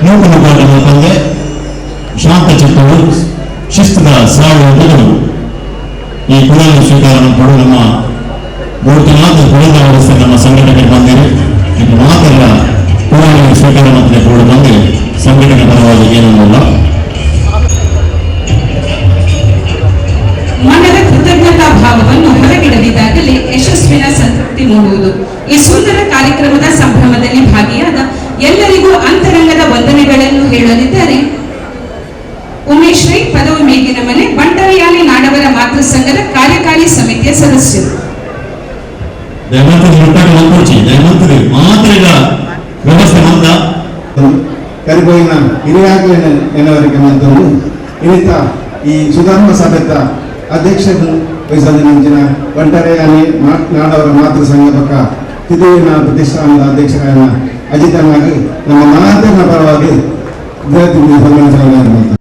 [SPEAKER 3] ನೂಕುನುಗ್ಗಾಟದ ತಂದೆ ಶಾಂತ ಚಿತ್ತವು ಶಿಸ್ತಿನ ಸಾಗುವುದು ಈ ಕುರಲು ಸ್ವೀಕಾರ ಮಾಡಿಕೊಂಡು ನಮ್ಮ ಬಹುತೇಕ ಕುಲದ ವ್ಯವಸ್ಥೆ ನಮ್ಮ ಸಂಘಟನೆ ಬಂದಿದೆ. ಇದು ಮಾತ್ರ ಕುರಲು ಸ್ವೀಕಾರ ಮಾಡಿಕೊಂಡು ಬಂದು ಸಂಘಟನೆ ಪರವಾಗಿ ಏನನ್ನಲ್ಲ.
[SPEAKER 6] ಯೇಸುವಿನ ಸಂತೃಪ್ತಿ ಮೂಡುವುದು. ಈ ಸುಂದರ ಕಾರ್ಯಕ್ರಮದ ಸಂಭ್ರಮದಲ್ಲಿ ಭಾಗಿಯಾದ ಎಲ್ಲರಿಗೂ ಅಂತರಂಗದ ವಂದನೆಗಳನ್ನು ಹೇಳಲಿದ್ದಾರೆ ಉಮೇಶ್ ರೈ, ಪದವು ಮೇಗಿನ ಮನೆ, ಬಂಟರಯಾನೆ ನಾಡವರ ಮಾತೃ ಸಂಘದ ಕಾರ್ಯಕಾರಿ ಸಮಿತಿಯ ಸದಸ್ಯರು.
[SPEAKER 3] ದಯಮಂತದ ಮುಟ್ಟಾಗ ಮಂತ್ರಿ ದಯಮಂತದ ಮಾತ್ರ ವ್ಯವಸ್ಥೆ ಮಂದ.
[SPEAKER 5] ಕರಿಬೋಯಿನ ಹಿರಿಯಾಗಲೇನ ಎನ್ನವರಿಗೆ ಮಂತೊಂದು ಇನ್ನಿತ ಈ ಸುಧರ್ಮ ಸಭೆತ ಅಧ್ಯಕ್ಷರು ವಹಿಸದಿನ ಬಂಟರೆಯಾನಿ ನಾಡವರ ಮಾತೃ ಸಂಘ ಪಕ್ಕ ತಿದುವಿನ ಪ್ರತಿಷ್ಠಾನದ ಅಧ್ಯಕ್ಷರಾದ ಅಜಿತನಾಗಿ ನಮ್ಮ ಮಾತಿನ ಪರವಾಗಿ ಸನ್ಮಾನಿಸಲಾಗಿದೆ.